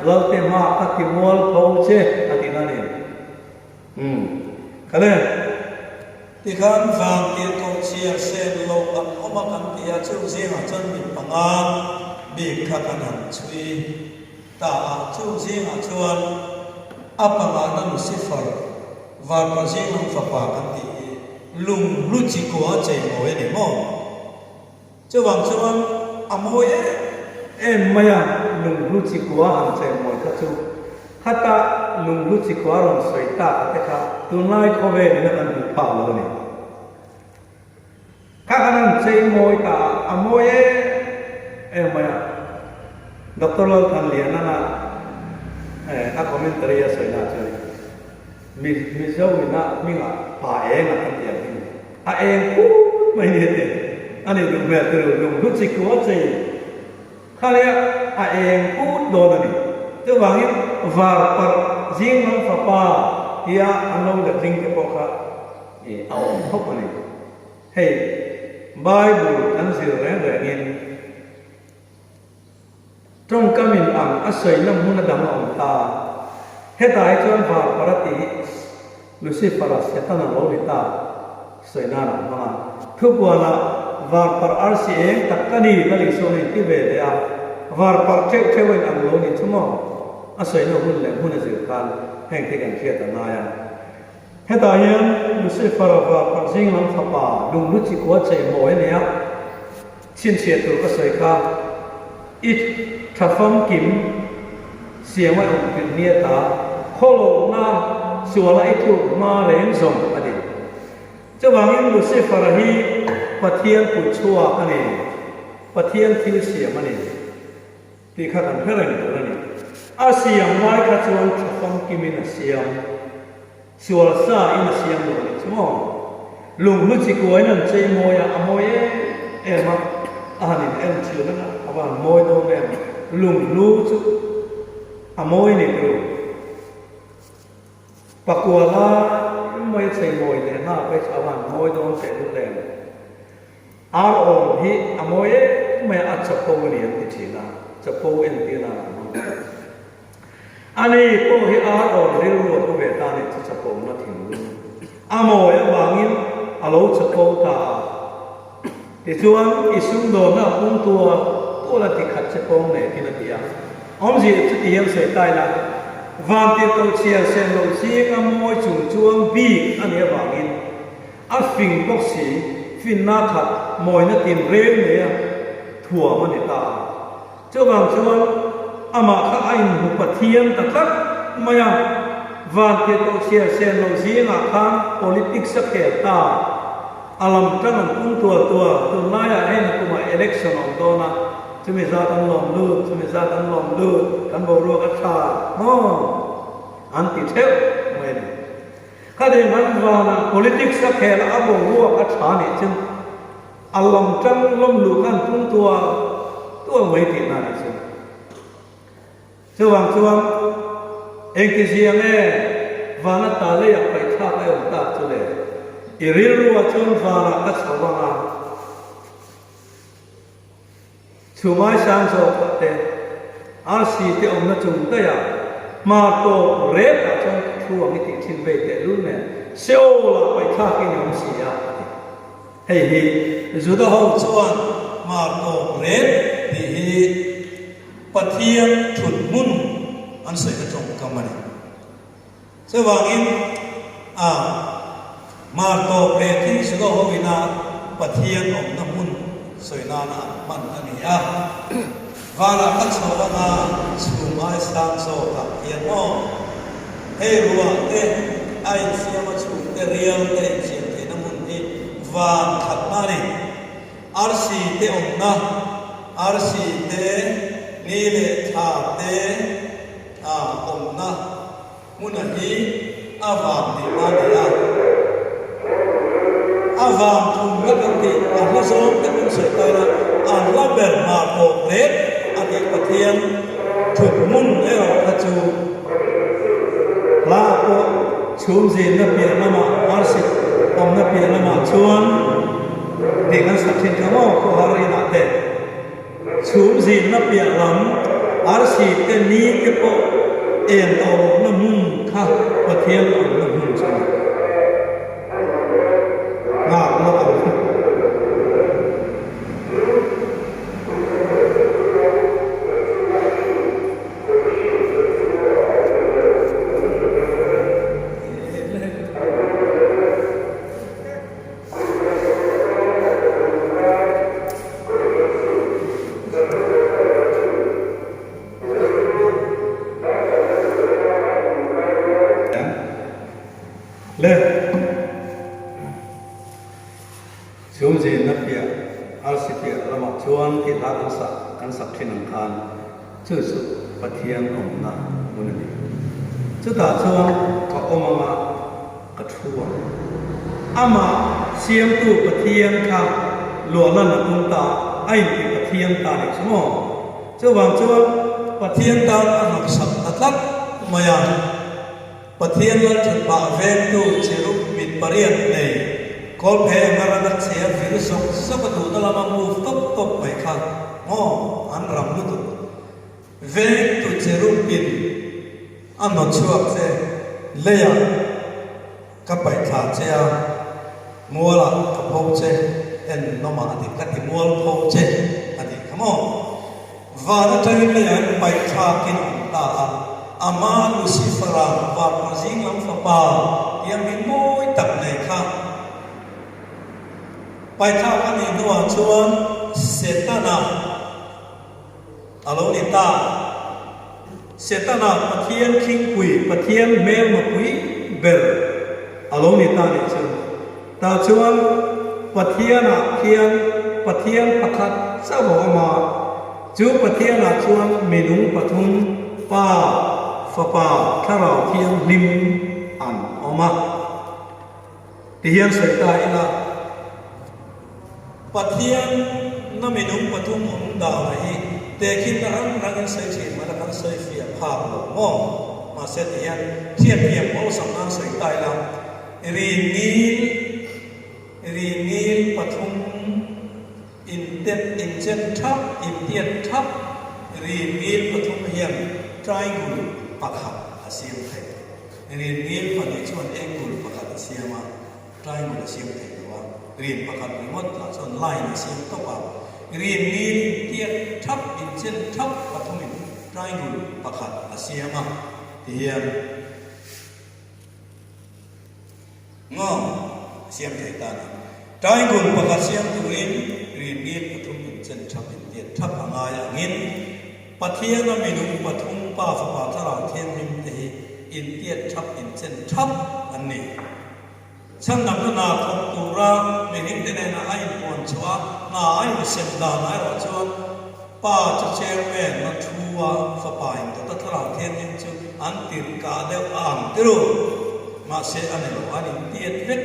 Lalte hmaah ka ti mual pho che a ti na ni. Umm. Khale. Tikhan vang tirhkoh chhiar sen loh an awm a kan ti a, chung zingah chuan mi panga bik kha kan han chhui ta a, chung zingah chuan a pangana Lucifer, Varpa zinglam fapa kan tih hi lunghlu chikua chei mawi a ni maw? Chuvang chuan a mawi em em mai a, lunghlu chikua han chei mawi kha chu khata lunghlu chikua rawn sawi tak a te kha tunlai khawvel in a kan hmuh phak lo a ni. Kha khan an chei mawi ta a, a mawi em em mai a. Doctor Lalthanlianana a commentary a sawi na chuan Mizo ina hmingah pa eng a kan tih ang hi ni. A eng phut mai ni te a nih duh hmel tilo lung hlu chi kua chei kha nia a eng phut dawn a ni. Chuvangin var parh zing lam fapa tia an lo letling te pawh kha a awm khawp a ni. Hei Bible kan zir reng rengin Tawngkam in ang a sawina hmun a dang a awm ta. Hetah hi chuan Varpara tih hi Lucifer-a Setana lo ni ta sawi nan a hmang a. Thupuanah. Varparh arsi eng tak ka ni ka lih sawn a inti ve leh a, varparh theuh theuh a in ang lo ni chu maw? A sawina hun leh hmun a zir khan heng te kan hriat a ngai a. Hetah hian Lucifer-a varparh zing lam fapa lunghlu chikua chei mawi a nei a, chhinchhiah tur ka sawi kha i tha famkim siam a awm tirh nia ta, khawlohna suala i tluk hma reng zawng a ni. Chuvangin Lucifer-a hi Pathian kut chhuak a ni, Pathian thil siam a ni tih kha kan hre reng tur a ni. A siam lai kha chuan tha famkimin a siam, sual sa in a siam lo nih chu maw? Lunghlu chikuain an chei mawi a, a mawi em em a, a han in en thin a, a va han mawi dawn em, lunghlu chu a mawi ni tur. Pakua lai mai a chei mawi leh nghal phei chu a van mawi dawn teh lul em. Ar awm hi a mawi em mai a, a chapo a ni an ti thin a, chapo entir nan an hmang thin. Ani pawh hi ar awm rilru a pu ve ta nih chu chapo na thinlung a mawi avangin a lo chapo ta a. Tichuan, i sumdawnna a pung tua tual a ti khat che pawng nei thin a ti a. Awmzia chuti hian sawi ta ila, vantirhkoh chhiar sen loh zinga mawi chung chuang bik a nih avangin a fing bawk si, finna khat mawina tinreng neia thuam a ni ta a. Chuvang chuan amah kha a inhmu Pathian ta tlat mai a, vantirhkoh chhiar sen loh zingah khan politics a khel ta. A lam tang an pung tual tual, tunlaiah hei nakumah election a awm dawn a, chumi zat an lawm lut, chumi zat an lawm lut, kan boruak a tha maw an ti theuh mai a ni. Khatiang han vanah politics a khel a boruak a tha nih chu a lam tang lawm luh kha an pung tual tual mai tihna a nih chu. Chuvang chuan engtizia nge vana ta leiah paihthlak a awm tak chu le? I rilruah chuan vanah ka chho ang a, chhumai sang zawk ah te, arsi te awmna chung daihah hmar tawp retah chuan ka thu ang i tih thin vei tehlul nen Seol-ah paihthlakin i awm si a, a ti. Hei hi Juda ho chuan hmar tawp ret tih hi Pathian thut hmun an sawina tawngkam a ni. Chuvangin a hmar tawp leh thil Juda ho ina Pathian awmna hmun sawi nana an hman a ni a. Vanah ka chho anga chhum ai sang zawkah hian maw hei ruah te a insiam a chhum te rial te insiam theihna hmun hi van khatna a ni. Arsi te awmna, arsi te, ni leh thla te a awmna hmuna hi a vang tihna a ni a. A vang thum la kan tih a hla zawng te pawh sawi ta ila, a hla ber hmar tawp rek a tih Pathian thut hmun erawh kha chu hla pawh chhum zinna piah lamah arsi awmna piah lamah chuan Tih kan sak thin kha maw khawhar inah te chhum zinna piah lam arsi te ni te pawh en tawh lohna hmun kha Pathian awmna hmun chu a ni. Nghak lawk ang. Le chhung zinna piah arsi piah lamah chuan tih hla kan sak kan sak thin ang khan chu chu Pathian awmna hmun a ni. Chutah chuan ka awm anga. Ka thu ang. Amah Siamtu Pathian kha luahlan a tum ta, a inti Pathian ta nih chu maw? Chuvang chuan Pathian tan a hnawksak ta tlat mai a. Pathian lalṭhatpah vengtu cherub mit pariat nei kawlphe anga ranga che vir zawk zawk a duhna lama move tawp tawp mai kha maw an ram lutuk. Vengtu cherub in A hnawt chhuak che, leiah ka paih thla che a, mualah ka pho che. Ennawm ah a ti, ka ti mualpho che a tih kha maw? Van atangin leiah in paih thlakin a awm ta a, ama Lucifer-a Varpa zing lam fapa tia hming mawi tak nei kha paih thlak a nih hnuah chuan Setana a lo ni ta. Setana Pathian khingpui, Pathian hmelmapui ber a lo ni ta nih chu. Tah chuan Pathianah khian Pathian pakhat chauh a awm a, chu Pathianah chuan minung pathum, Pa, Fapa, Thlarau Thianghlim an awm a. Ti hian sawi ta ila, Pathian na minung pathum awm dana hi tehkhinna rang rangin sawi thin mahla kan sawi fiah phak lo maw? Mahse ti hian thianthiam awlsam nan sawi ta ila, Rinngil, rinngil pathum intet inchen thap, intiat thap, rinngil pathum hian triangle pakhat a siam thei. Rinngil pahnih chuan angle pakhat a siam a, triangle a siam thei lo a. Rin pakhat ringawt lah chuan line a siam tawp a. Rinngil intiat thap, inchen thap pathumin triangle pakhat a siam a ti hian. Ngawng siam thei ta ni. Triangle pakhat siam turin rinngil pathum inchen thap intiat thap a ngai angin Pathiana minung pathum Pa Fapa Thlarau Thianghlim te hi intiat thap inchen thap an ni. Chhandamna hna thawk tura mihringte nena a inpuan chhuah a, hna a insem dan erawh chuan Pa chu chairman a thu a, Fapa in dawt a Thlarau Thianghlim chu an tirhkah deuh a ang tiru. Mahse a ni lo, an intiat vek,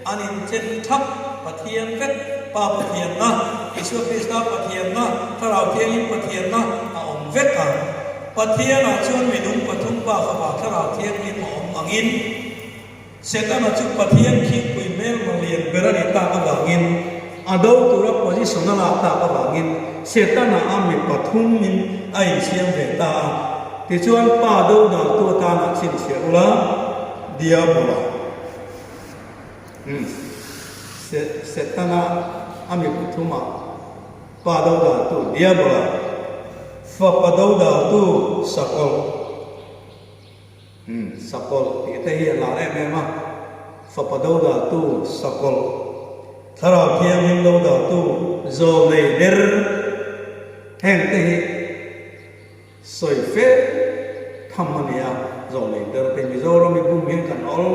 an inchen thap Pathian vek, Pa Pathianna, Isua Krista Pathianna, Thlarau Thianghlim Pathianna a awm vek ang. Pathianah chuan minung pathum Pa Fapa Thlarau Thianghlim a awm angin, Setana chu Pathian khingpui hmelma lian ber a nih tak avangin, a do tura position a lak tak avangin Setana a mi pathumin a insiam ve ta a. Tichuan Pa do daltu atana chhinchhiah ula, Diabola, umm, Setana a mi pathuma Pa do daltu Diabola, Fapa do daltu Sakawlh. Umm, sakawlh tih te hi a lar em em a, fapa do daltu sakawlh, thlarau thianghlim do daltu zawlnei der heng te hi sawi fe tham a ni a, zawlnei der te Mizoram hi bum hian kan awl,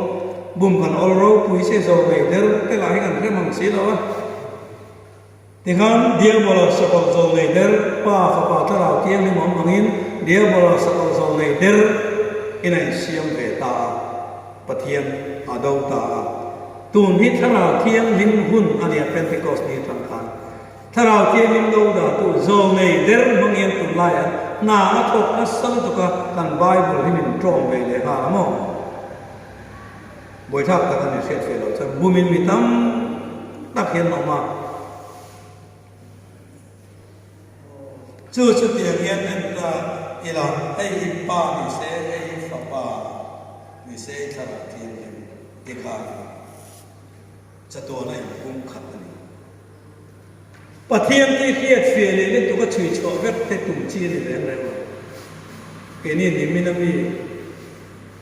bum kan awl ropui se zawlnei der te lah hi kan hre mang si lo a. Tikhan Diabola sakawlh zawlnei der, Pa, Fapa, Thlarau Thianghlim awm angin Diabola sakawlh zawlnei der in a insiam ve ta a, Pathian a do ta a. Tun hi Thlarau Thianghlim hun a nia Pentecost ni atang khan. Thlarau Thianghlim do datu zawlnei der hmangin tunlaiah hna a thawk nasa lutuk a, kan Bible hi min tawng ve leh nghal a maw? Buaithlak tak a ni hriat feh loh chuan bumin mi tam tak hian a awm a. Chu chutiang hian en ta ila, hei hi Pa ni se, hei hi Fapa ni se, i Thlarau Thianghlim ti khan chatuan a inpum khat a ni. Pathian tih hriat fiah leh lutuk a chhui chhuah vek te tum chi a ni reng reng lo. Keini nimin a mi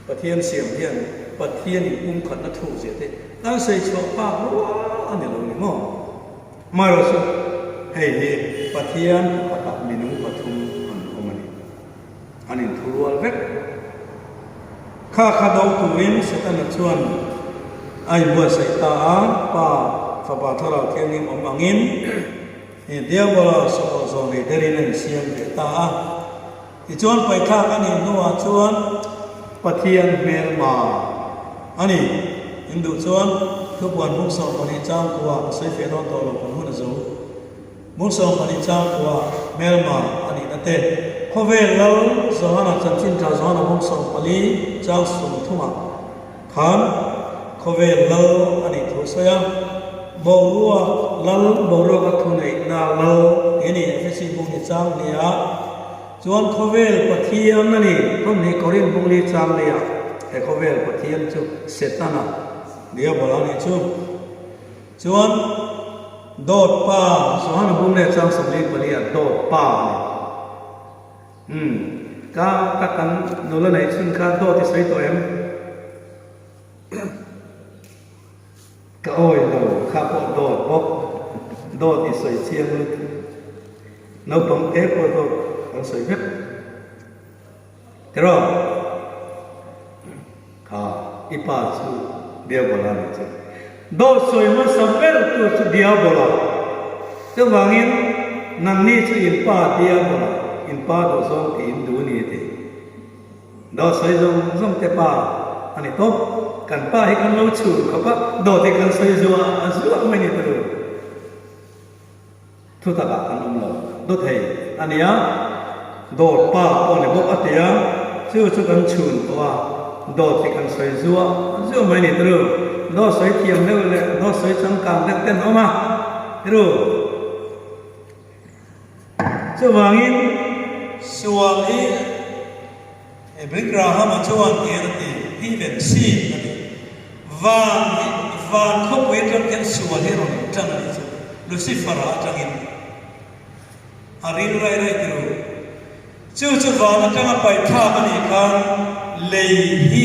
Pathian siam hian Pathian in pumkhatna thuk zia te kan sawi chhuah phak rual a ni lo ni maw? Amaherawhchu chu hei hi Pathian pakhatah minung pathum an awm a ni. An inthu rual vek. Kha kha do turin Setana chuan a inbuatsaih ta a, Pa, Fapa Thlarau Thianghlim awm angin Diabola sakawlh zawh nei derin a insiam ve ta a. Tichuan paithlak a nih hnuah chuan Pathian hmelma a ni. In duh chuan thupuan bung 12 chang kua ka sawi feh dawn tawh lo kan hun a zo. Bung 12 chang kua hmelma a nihna te khawvel lal Johana chanchin tha Johana bung 14 chang 30 ah khan khawvel lal a nih thu a sawi a. Boruak lal boruaka thuneihna lal tih a ni Efesi bung ni chang hnih ah. Chuan khawvel Pathian a ni, Thawmhnih Korin bungli chang leiah he khawvel Pathian chu Setana, Diabola a nih chu. Chuan. Dawt pa, Johana bung leh chang 44 ah dawt pa a ni. Umm, ka ka kan nula neih chhun kha dawt i sawi tawh em? Ka awi lo, kha pawh dawt bawk. Dawt i sawi chiang lutuk. Naupang te pawh dawt an sawi vek. Tiraw? Kha, i pa chu Diabola a nih chu. Dawt sawi hmasa ber tu chu Diabola. Chuvangin, nangni chu in pa Diabola, in pa duhzawng tih in duh a ni a ti. Dawt sawi zawng zawng te pa a ni tawp. Kan pa hi kan lo chhun khawp a, dawt hi kan sawi zuah zuah mai ni turu. Thu takah kan awm lo. Dawt hei a nia, dawt pa pawh ni bawk a ti a, chu chu kan chhun tawh a, dawt hi kan sawi zuah zuah mai ni turu. Dawt sawi thiam deuh leh dawt sawi changkang deuh te an awm a turu. Chuvangin sual hi Billy Graham-a chuan tian a ti, Heaven sin a ti. Van hi van khawpui atang hian sual hi rawn intan a nih chu, Lucifer-a atangin a ril rai rai ti ru. Chu chu van atanga paih thlak a nih khan lei hi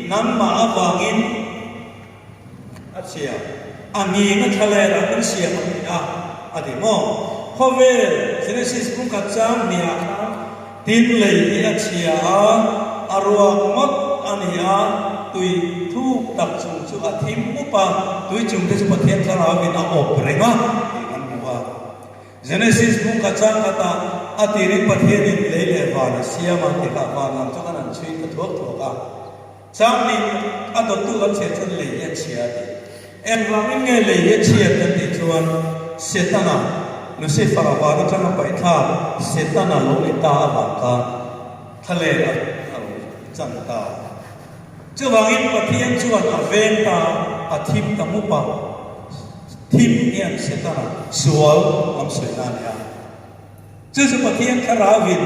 nangmah avangin A chhia, a nging a thla leh ram in siam a ni a, a ti maw? Khawvel, Genesis bungkhat chang hniah khan tin lei hi a chhia a, a ruak ngawt a ni a, tui thuk tak chung chu a thim mup a, tui chung te chu Pathian thlarauin a awp reng a tih kan hmu a. Genesis bungkhat chang khatah a tirin Pathianin lei leh van a siam a tih kha van lam chu kan han chhui ta thuak thuak a. Changin a dawttu kan chhiat chuan lei hi a chhia a ti. Engvangin nge lei hi a chhiat kan tih chuan Setana, Lucifer-a van atanga paihthlak Setana lo ni ta avang khan thlalel a a lo chan ta. Chuvangin Pathian chuan a veng ta a, a thim ta mup a, thim hian Setana sual lam sawi na a ni a. Chu chu Pathian thlarauin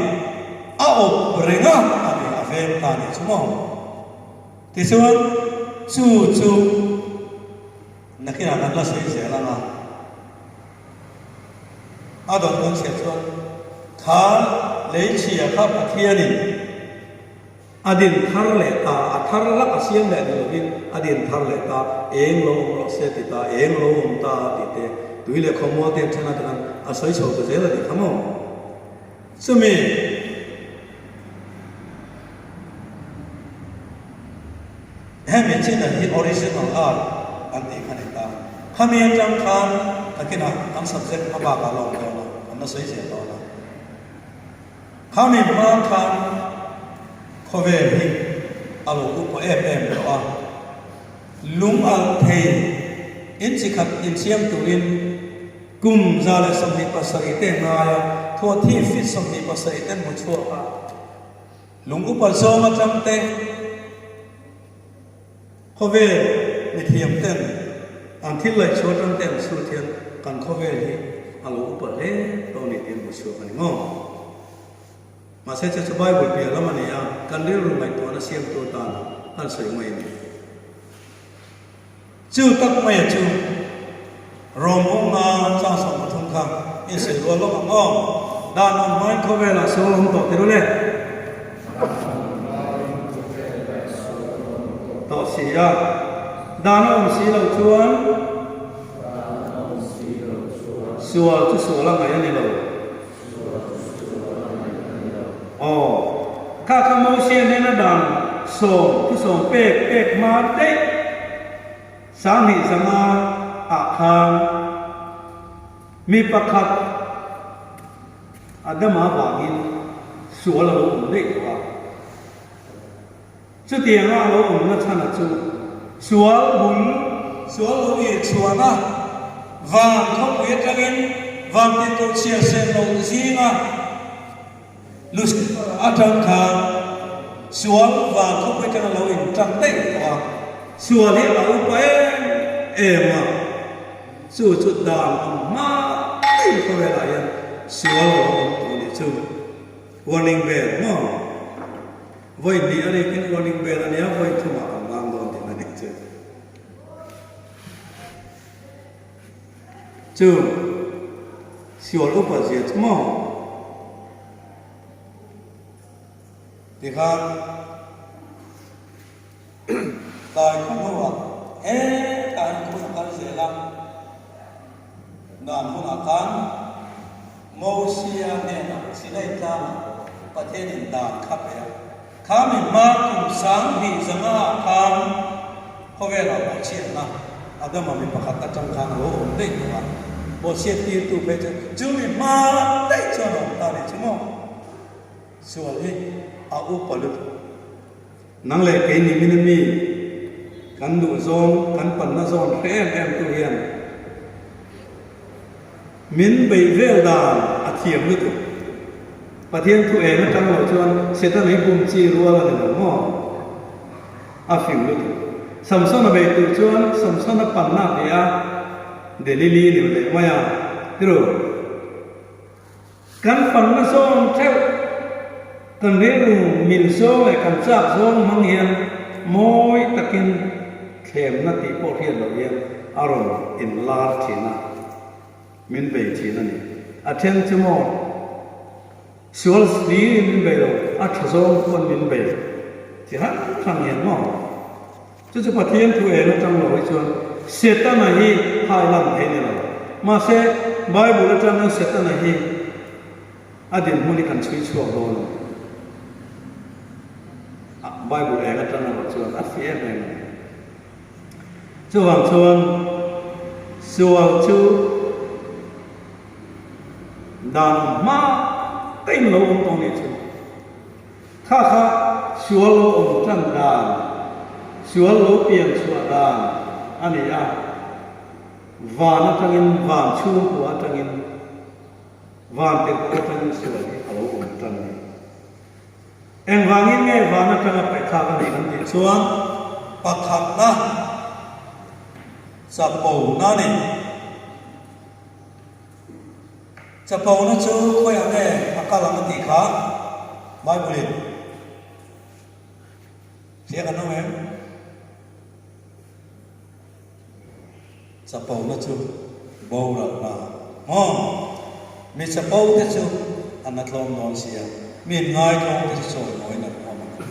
a awp reng a, a ni, a veng ta a nih chu maw? Tichuan, chu chu nakinah kan la sawi zel ang a, a dawt kan chhiat chuan kha leichhia kha Pathianin a din thar leh ta, a thar hlak a siam leh ni lovin a din thar leh ta, eng lo awm rawh se ti ta, eng lo awm ta tih te, tui leh khawmual te an then a ti khan a sawi chho ta zel a nih kha maw? Chumi hemi chin ah hi original art an tih kha ni ta, khami atang khan nakinah kan subject hma bakah la awm dawn a, an la sawi zel dawn a. Khami hma khan khawvel hi a lo upa em em tawh a, lung alh thei in chi khat insiam turin kum 127 te ngaia thuahthi feet 27 ten hmu chhuak a, lung upa zawng atang te Khawvel mithiam ten an thil laih chhuah atang te an chhut hian kan khawvel hi a lo upa hle tawh a ni tih an hmu chhuak a ni maw? Mahse chu chu Bible piah lam a ni a, kan rilru ngaihtuahna siamtu atan kan sawi mai a ni. Chu tak maia chu Rom awmna chang 13 kha in sawi rual lawk ang aw. Dan awm hmain khawvelah sual awm tawh tir ule. Tawh si a. Dan a awm si lo chuan sual chu sual a ngaih a ni lo. Aw. Kha kha Mosia hnena dan sawm thusawm pek pek hma daih. 2005 ah khan mi pakhat Adama vangin sual a lo awm daih tawh a. Chutianga a lo awmna chhana chu sual bul, sual lo ir chhuahna van khawpui atangin van tintur chhiar sen lo zinga Lucifer atang khan sual van khawpui atanga lo intan daih tawh a, sual hi a lo upa em em a, chu chu dan ang hma daih khawvelah hian sual a lo awm tawh a nih chu. Warning bell maw? Vawi hnih a rikin warning bell a nia, vawi thumah kan vang dawn tihna nih chu. Chu sual upa zia chu maw? Tikhan tlai khaw hnuah hetah hian hun a kal zel a, dan hunah khan Mosia hnenah Sinai tlangah Pathianin dan kha pe a. Kha mi hma kum 2005 ah khan khawvelah bawhchhiatna Adama mi pakhat atang khan a lo awm daih tawh a, bawhchhiat tirtu phei chu chu mi hma daih chuan a awm ta nih chu maw? Sual hi a upa lutuk. Nang leh kei ni min ami kan duh zawng kan panna zawn hre em em tu hian min beih vel dan a thiam lutuk. Pathian thu eng atang lo chuan Satan hi bum chi rual a ni lo maw? A fing lutuk. Samson a beih tur chuan Samson a panna a ti a, Delili ni leh mai a, tiru. Kan panna zawng theuh, kan rilru mil zawng leh kan chak zawng hmang hian mawi takin thlemna tih pawh hriat loh hian a rawn inlar thin a, min bei thin a ni. A then chu maw sual hlirin min bei lo, a tha zawng pawn min bei chi hrang hrang hian maw. Chu chu Pathian thu eng atang lo hi chuan Setana hi hai lan thei ni lo. Mahse, Bible atangin Setana hi a dinhmun hi kan chhui chhuak dawn a ni. Bible eng atang erawh chuan a fi em em a ni. Chuvang chuan sual chu dan hma tein lo awm tawh nih chu. Kha kha sual lo awm tan dan, sual lo pian chhuah dan a ni a, van atangin, van chhungkua atangin, van tirhkoh atangin sual hi a lo awm tan a ni. Engvangin nge van atanga paihthlak a nih kan tih chuan pakhatna chapona a ni. Chapona chu khawiah nge a kal ang a tih kha Bible in hria kan awm em? Chapona chu boralna maw? Mi chapo te chu an la tlawm dawn sia, mi inngai tlawm te chu chawimawiin an awm ang a ti.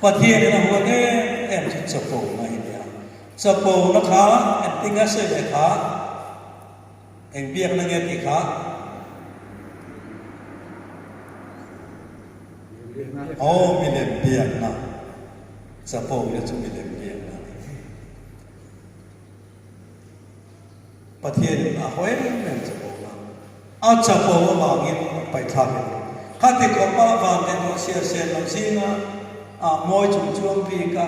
Pathian in a huat em em chu chapona hi nia. Chapona kha engtinge a sawi leh kha? Eng biakna nge tih kha? Aw, milem biakna. Chapo na chu milem biakna a ni. Pathianin a haw em em chapo na. A chapo avangin paihthlak in khati khawpa van leh ruah siar siar lo zinga a mawi chung chuang bik a.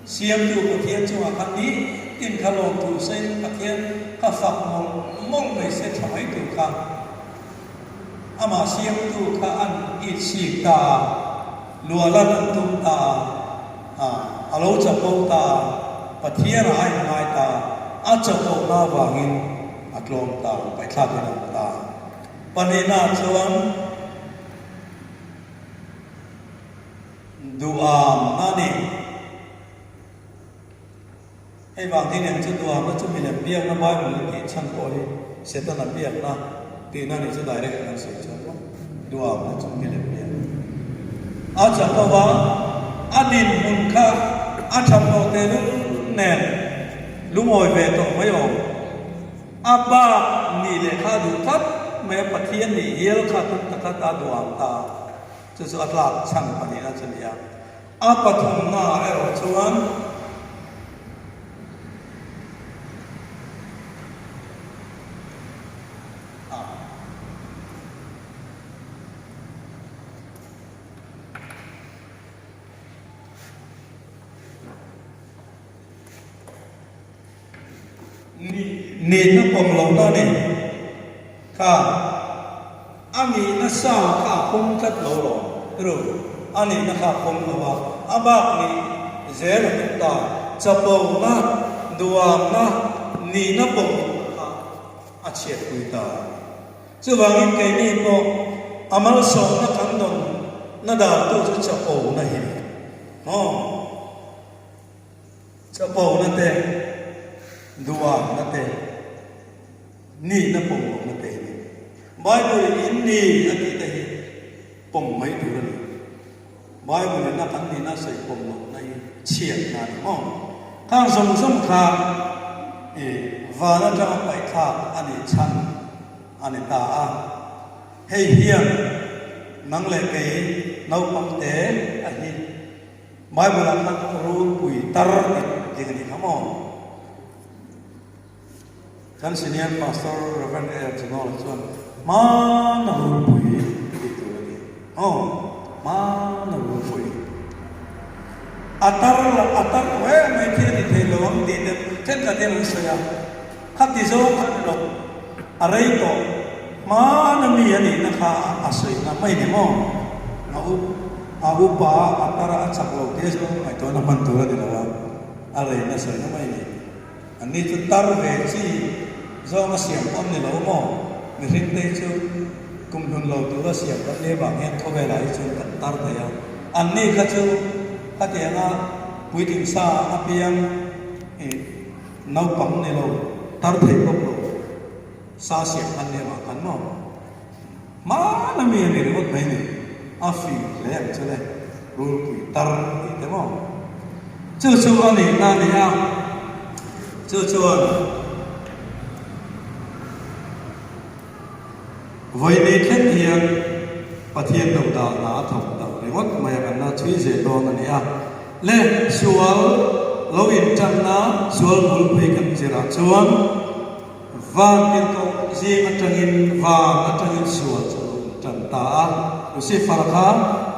Siamtu Pathian chungah khan nitin kha lawmthu sain Pathian ka fak mawlh mawlh mai se tha mai tur kha amah siamtu kha an it sik ta a, luahlan an tum ta a, a lo chapo ta a, Pathian ah a inngai ta a, a chapohna avangin a tlawm ta a, paithlak in a awm ta a. Pahnihna ah chuan. Duham a ni. Hei vang hi nen chu duhamna chu milem biakna Bible in tih chhan pawh hi Setana biakna tihna nih chu direct in kan sawi chuan maw? Duhamna chu milem biakna. A chapo a, a dinhmun kha a that loh tehlul nen lungawi ve tawh mai awm. A bak nih leh kha a duh tlat mai a, Pathian nih hial kha tum takhat a duham ta a. Chu chu a tlak chhan pahnihna chu ni a. A pathumnaah erawh chuan a. Nihna pawm lohna a ni. Kha a nihna sa kha a pawm tlat lo lawm. Ru, a nihna kha a pawm lo a, a bak nih zel a tum ta. Chapona, duamna, nihna pawm lohna kha a chhiatpui ta. Chuvangin keini pawh a malsawmna kan dawn na dartu chu chapona hi a ni. Maw? Chapona te, duamna te. Nihna pawm lohna te hi ni. Bible in in ni a tih te hi pawm mai tur a ni. Bible in a kan nihna sawi pawm lohna hi chhiatna a ni maw? Khang zawng zawng kha i van atanga paihthlak a nih chhan a ni ta a. Hei hian nang leh kei naupang te a hi Bible ah khan rulpui tar tih ding a nih kha maw? Kan Senior Pastor Rev. A. Chinola chuan hmana rulpui tih tur a ni. Aw, hmana rulpui. A tar lo, a tar tawh em mai thil a ti thei lo ang tih te thenkhat hian an sawi a. Khati zawng kha ni lo, a rei tawh. Hmana mi a nihna kha a sawina mai ni maw? A up, a upa a tar a, a chak lo tih zawng ngaihtuahna hman tur a ni lo a, a reina sawina mai ni. Anni chu tar ve chi zawng a siam pawh an ni lo maw? Mihring te hi chu kum hlun lo tura siam kan nih avang hian khawvelah hi chuan kan tar thei a. Anni kha chu khatianga puitling sa apiang ih naupang ni lo, tar thei bawk lo sa siam an nih avang khan maw? Hmana mi a ni ringawt mai ni, a fing hle ang chu le, rulpui tar tih te maw? Chu chu a nihna a ni a, chu chuan vawiini thleng hian Pathian do dahna a thawk deuh ringawt mai a, kan la chhui zel dawn a ni a. Le sual lo intanna sual bulpui kan zirah chuan, Van tirhkoh zing atangin van atangin sual chu a lo tan ta a. Lucifer kha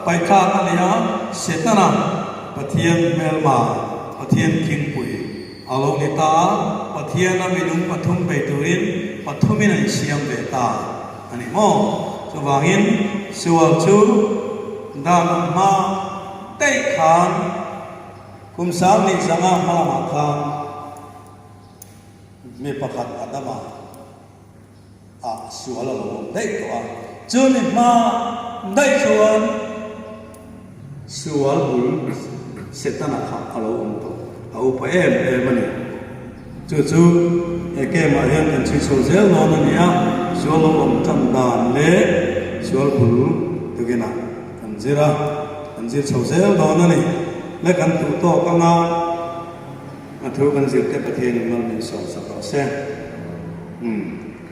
paithlak a ni a, Setana, Pathian hmelma, Pathian khingpui a lo ni ta a, Pathiana minung pathum bei turin pathumin a insiam ve ta a ni maw? Chuvangin sual chu dan awm hma daih khan kum 25 hma lamah khan, Mi pakhat Adama ah sual a lo awm daih tawh a, chu mi hma daih chuan sual bul Setana kha a lo awm tawh, a upa em em a ni. Chu chu he game ah hian kan chhui chho zel dawn a ni a, sual lo awm tan dan leh sual bul tukinah kan zir a, kan zir chho zel dawn a ni. Le kan duh tawk anga. A thu kan zirte Pathianin mal min sawm sak rawh se.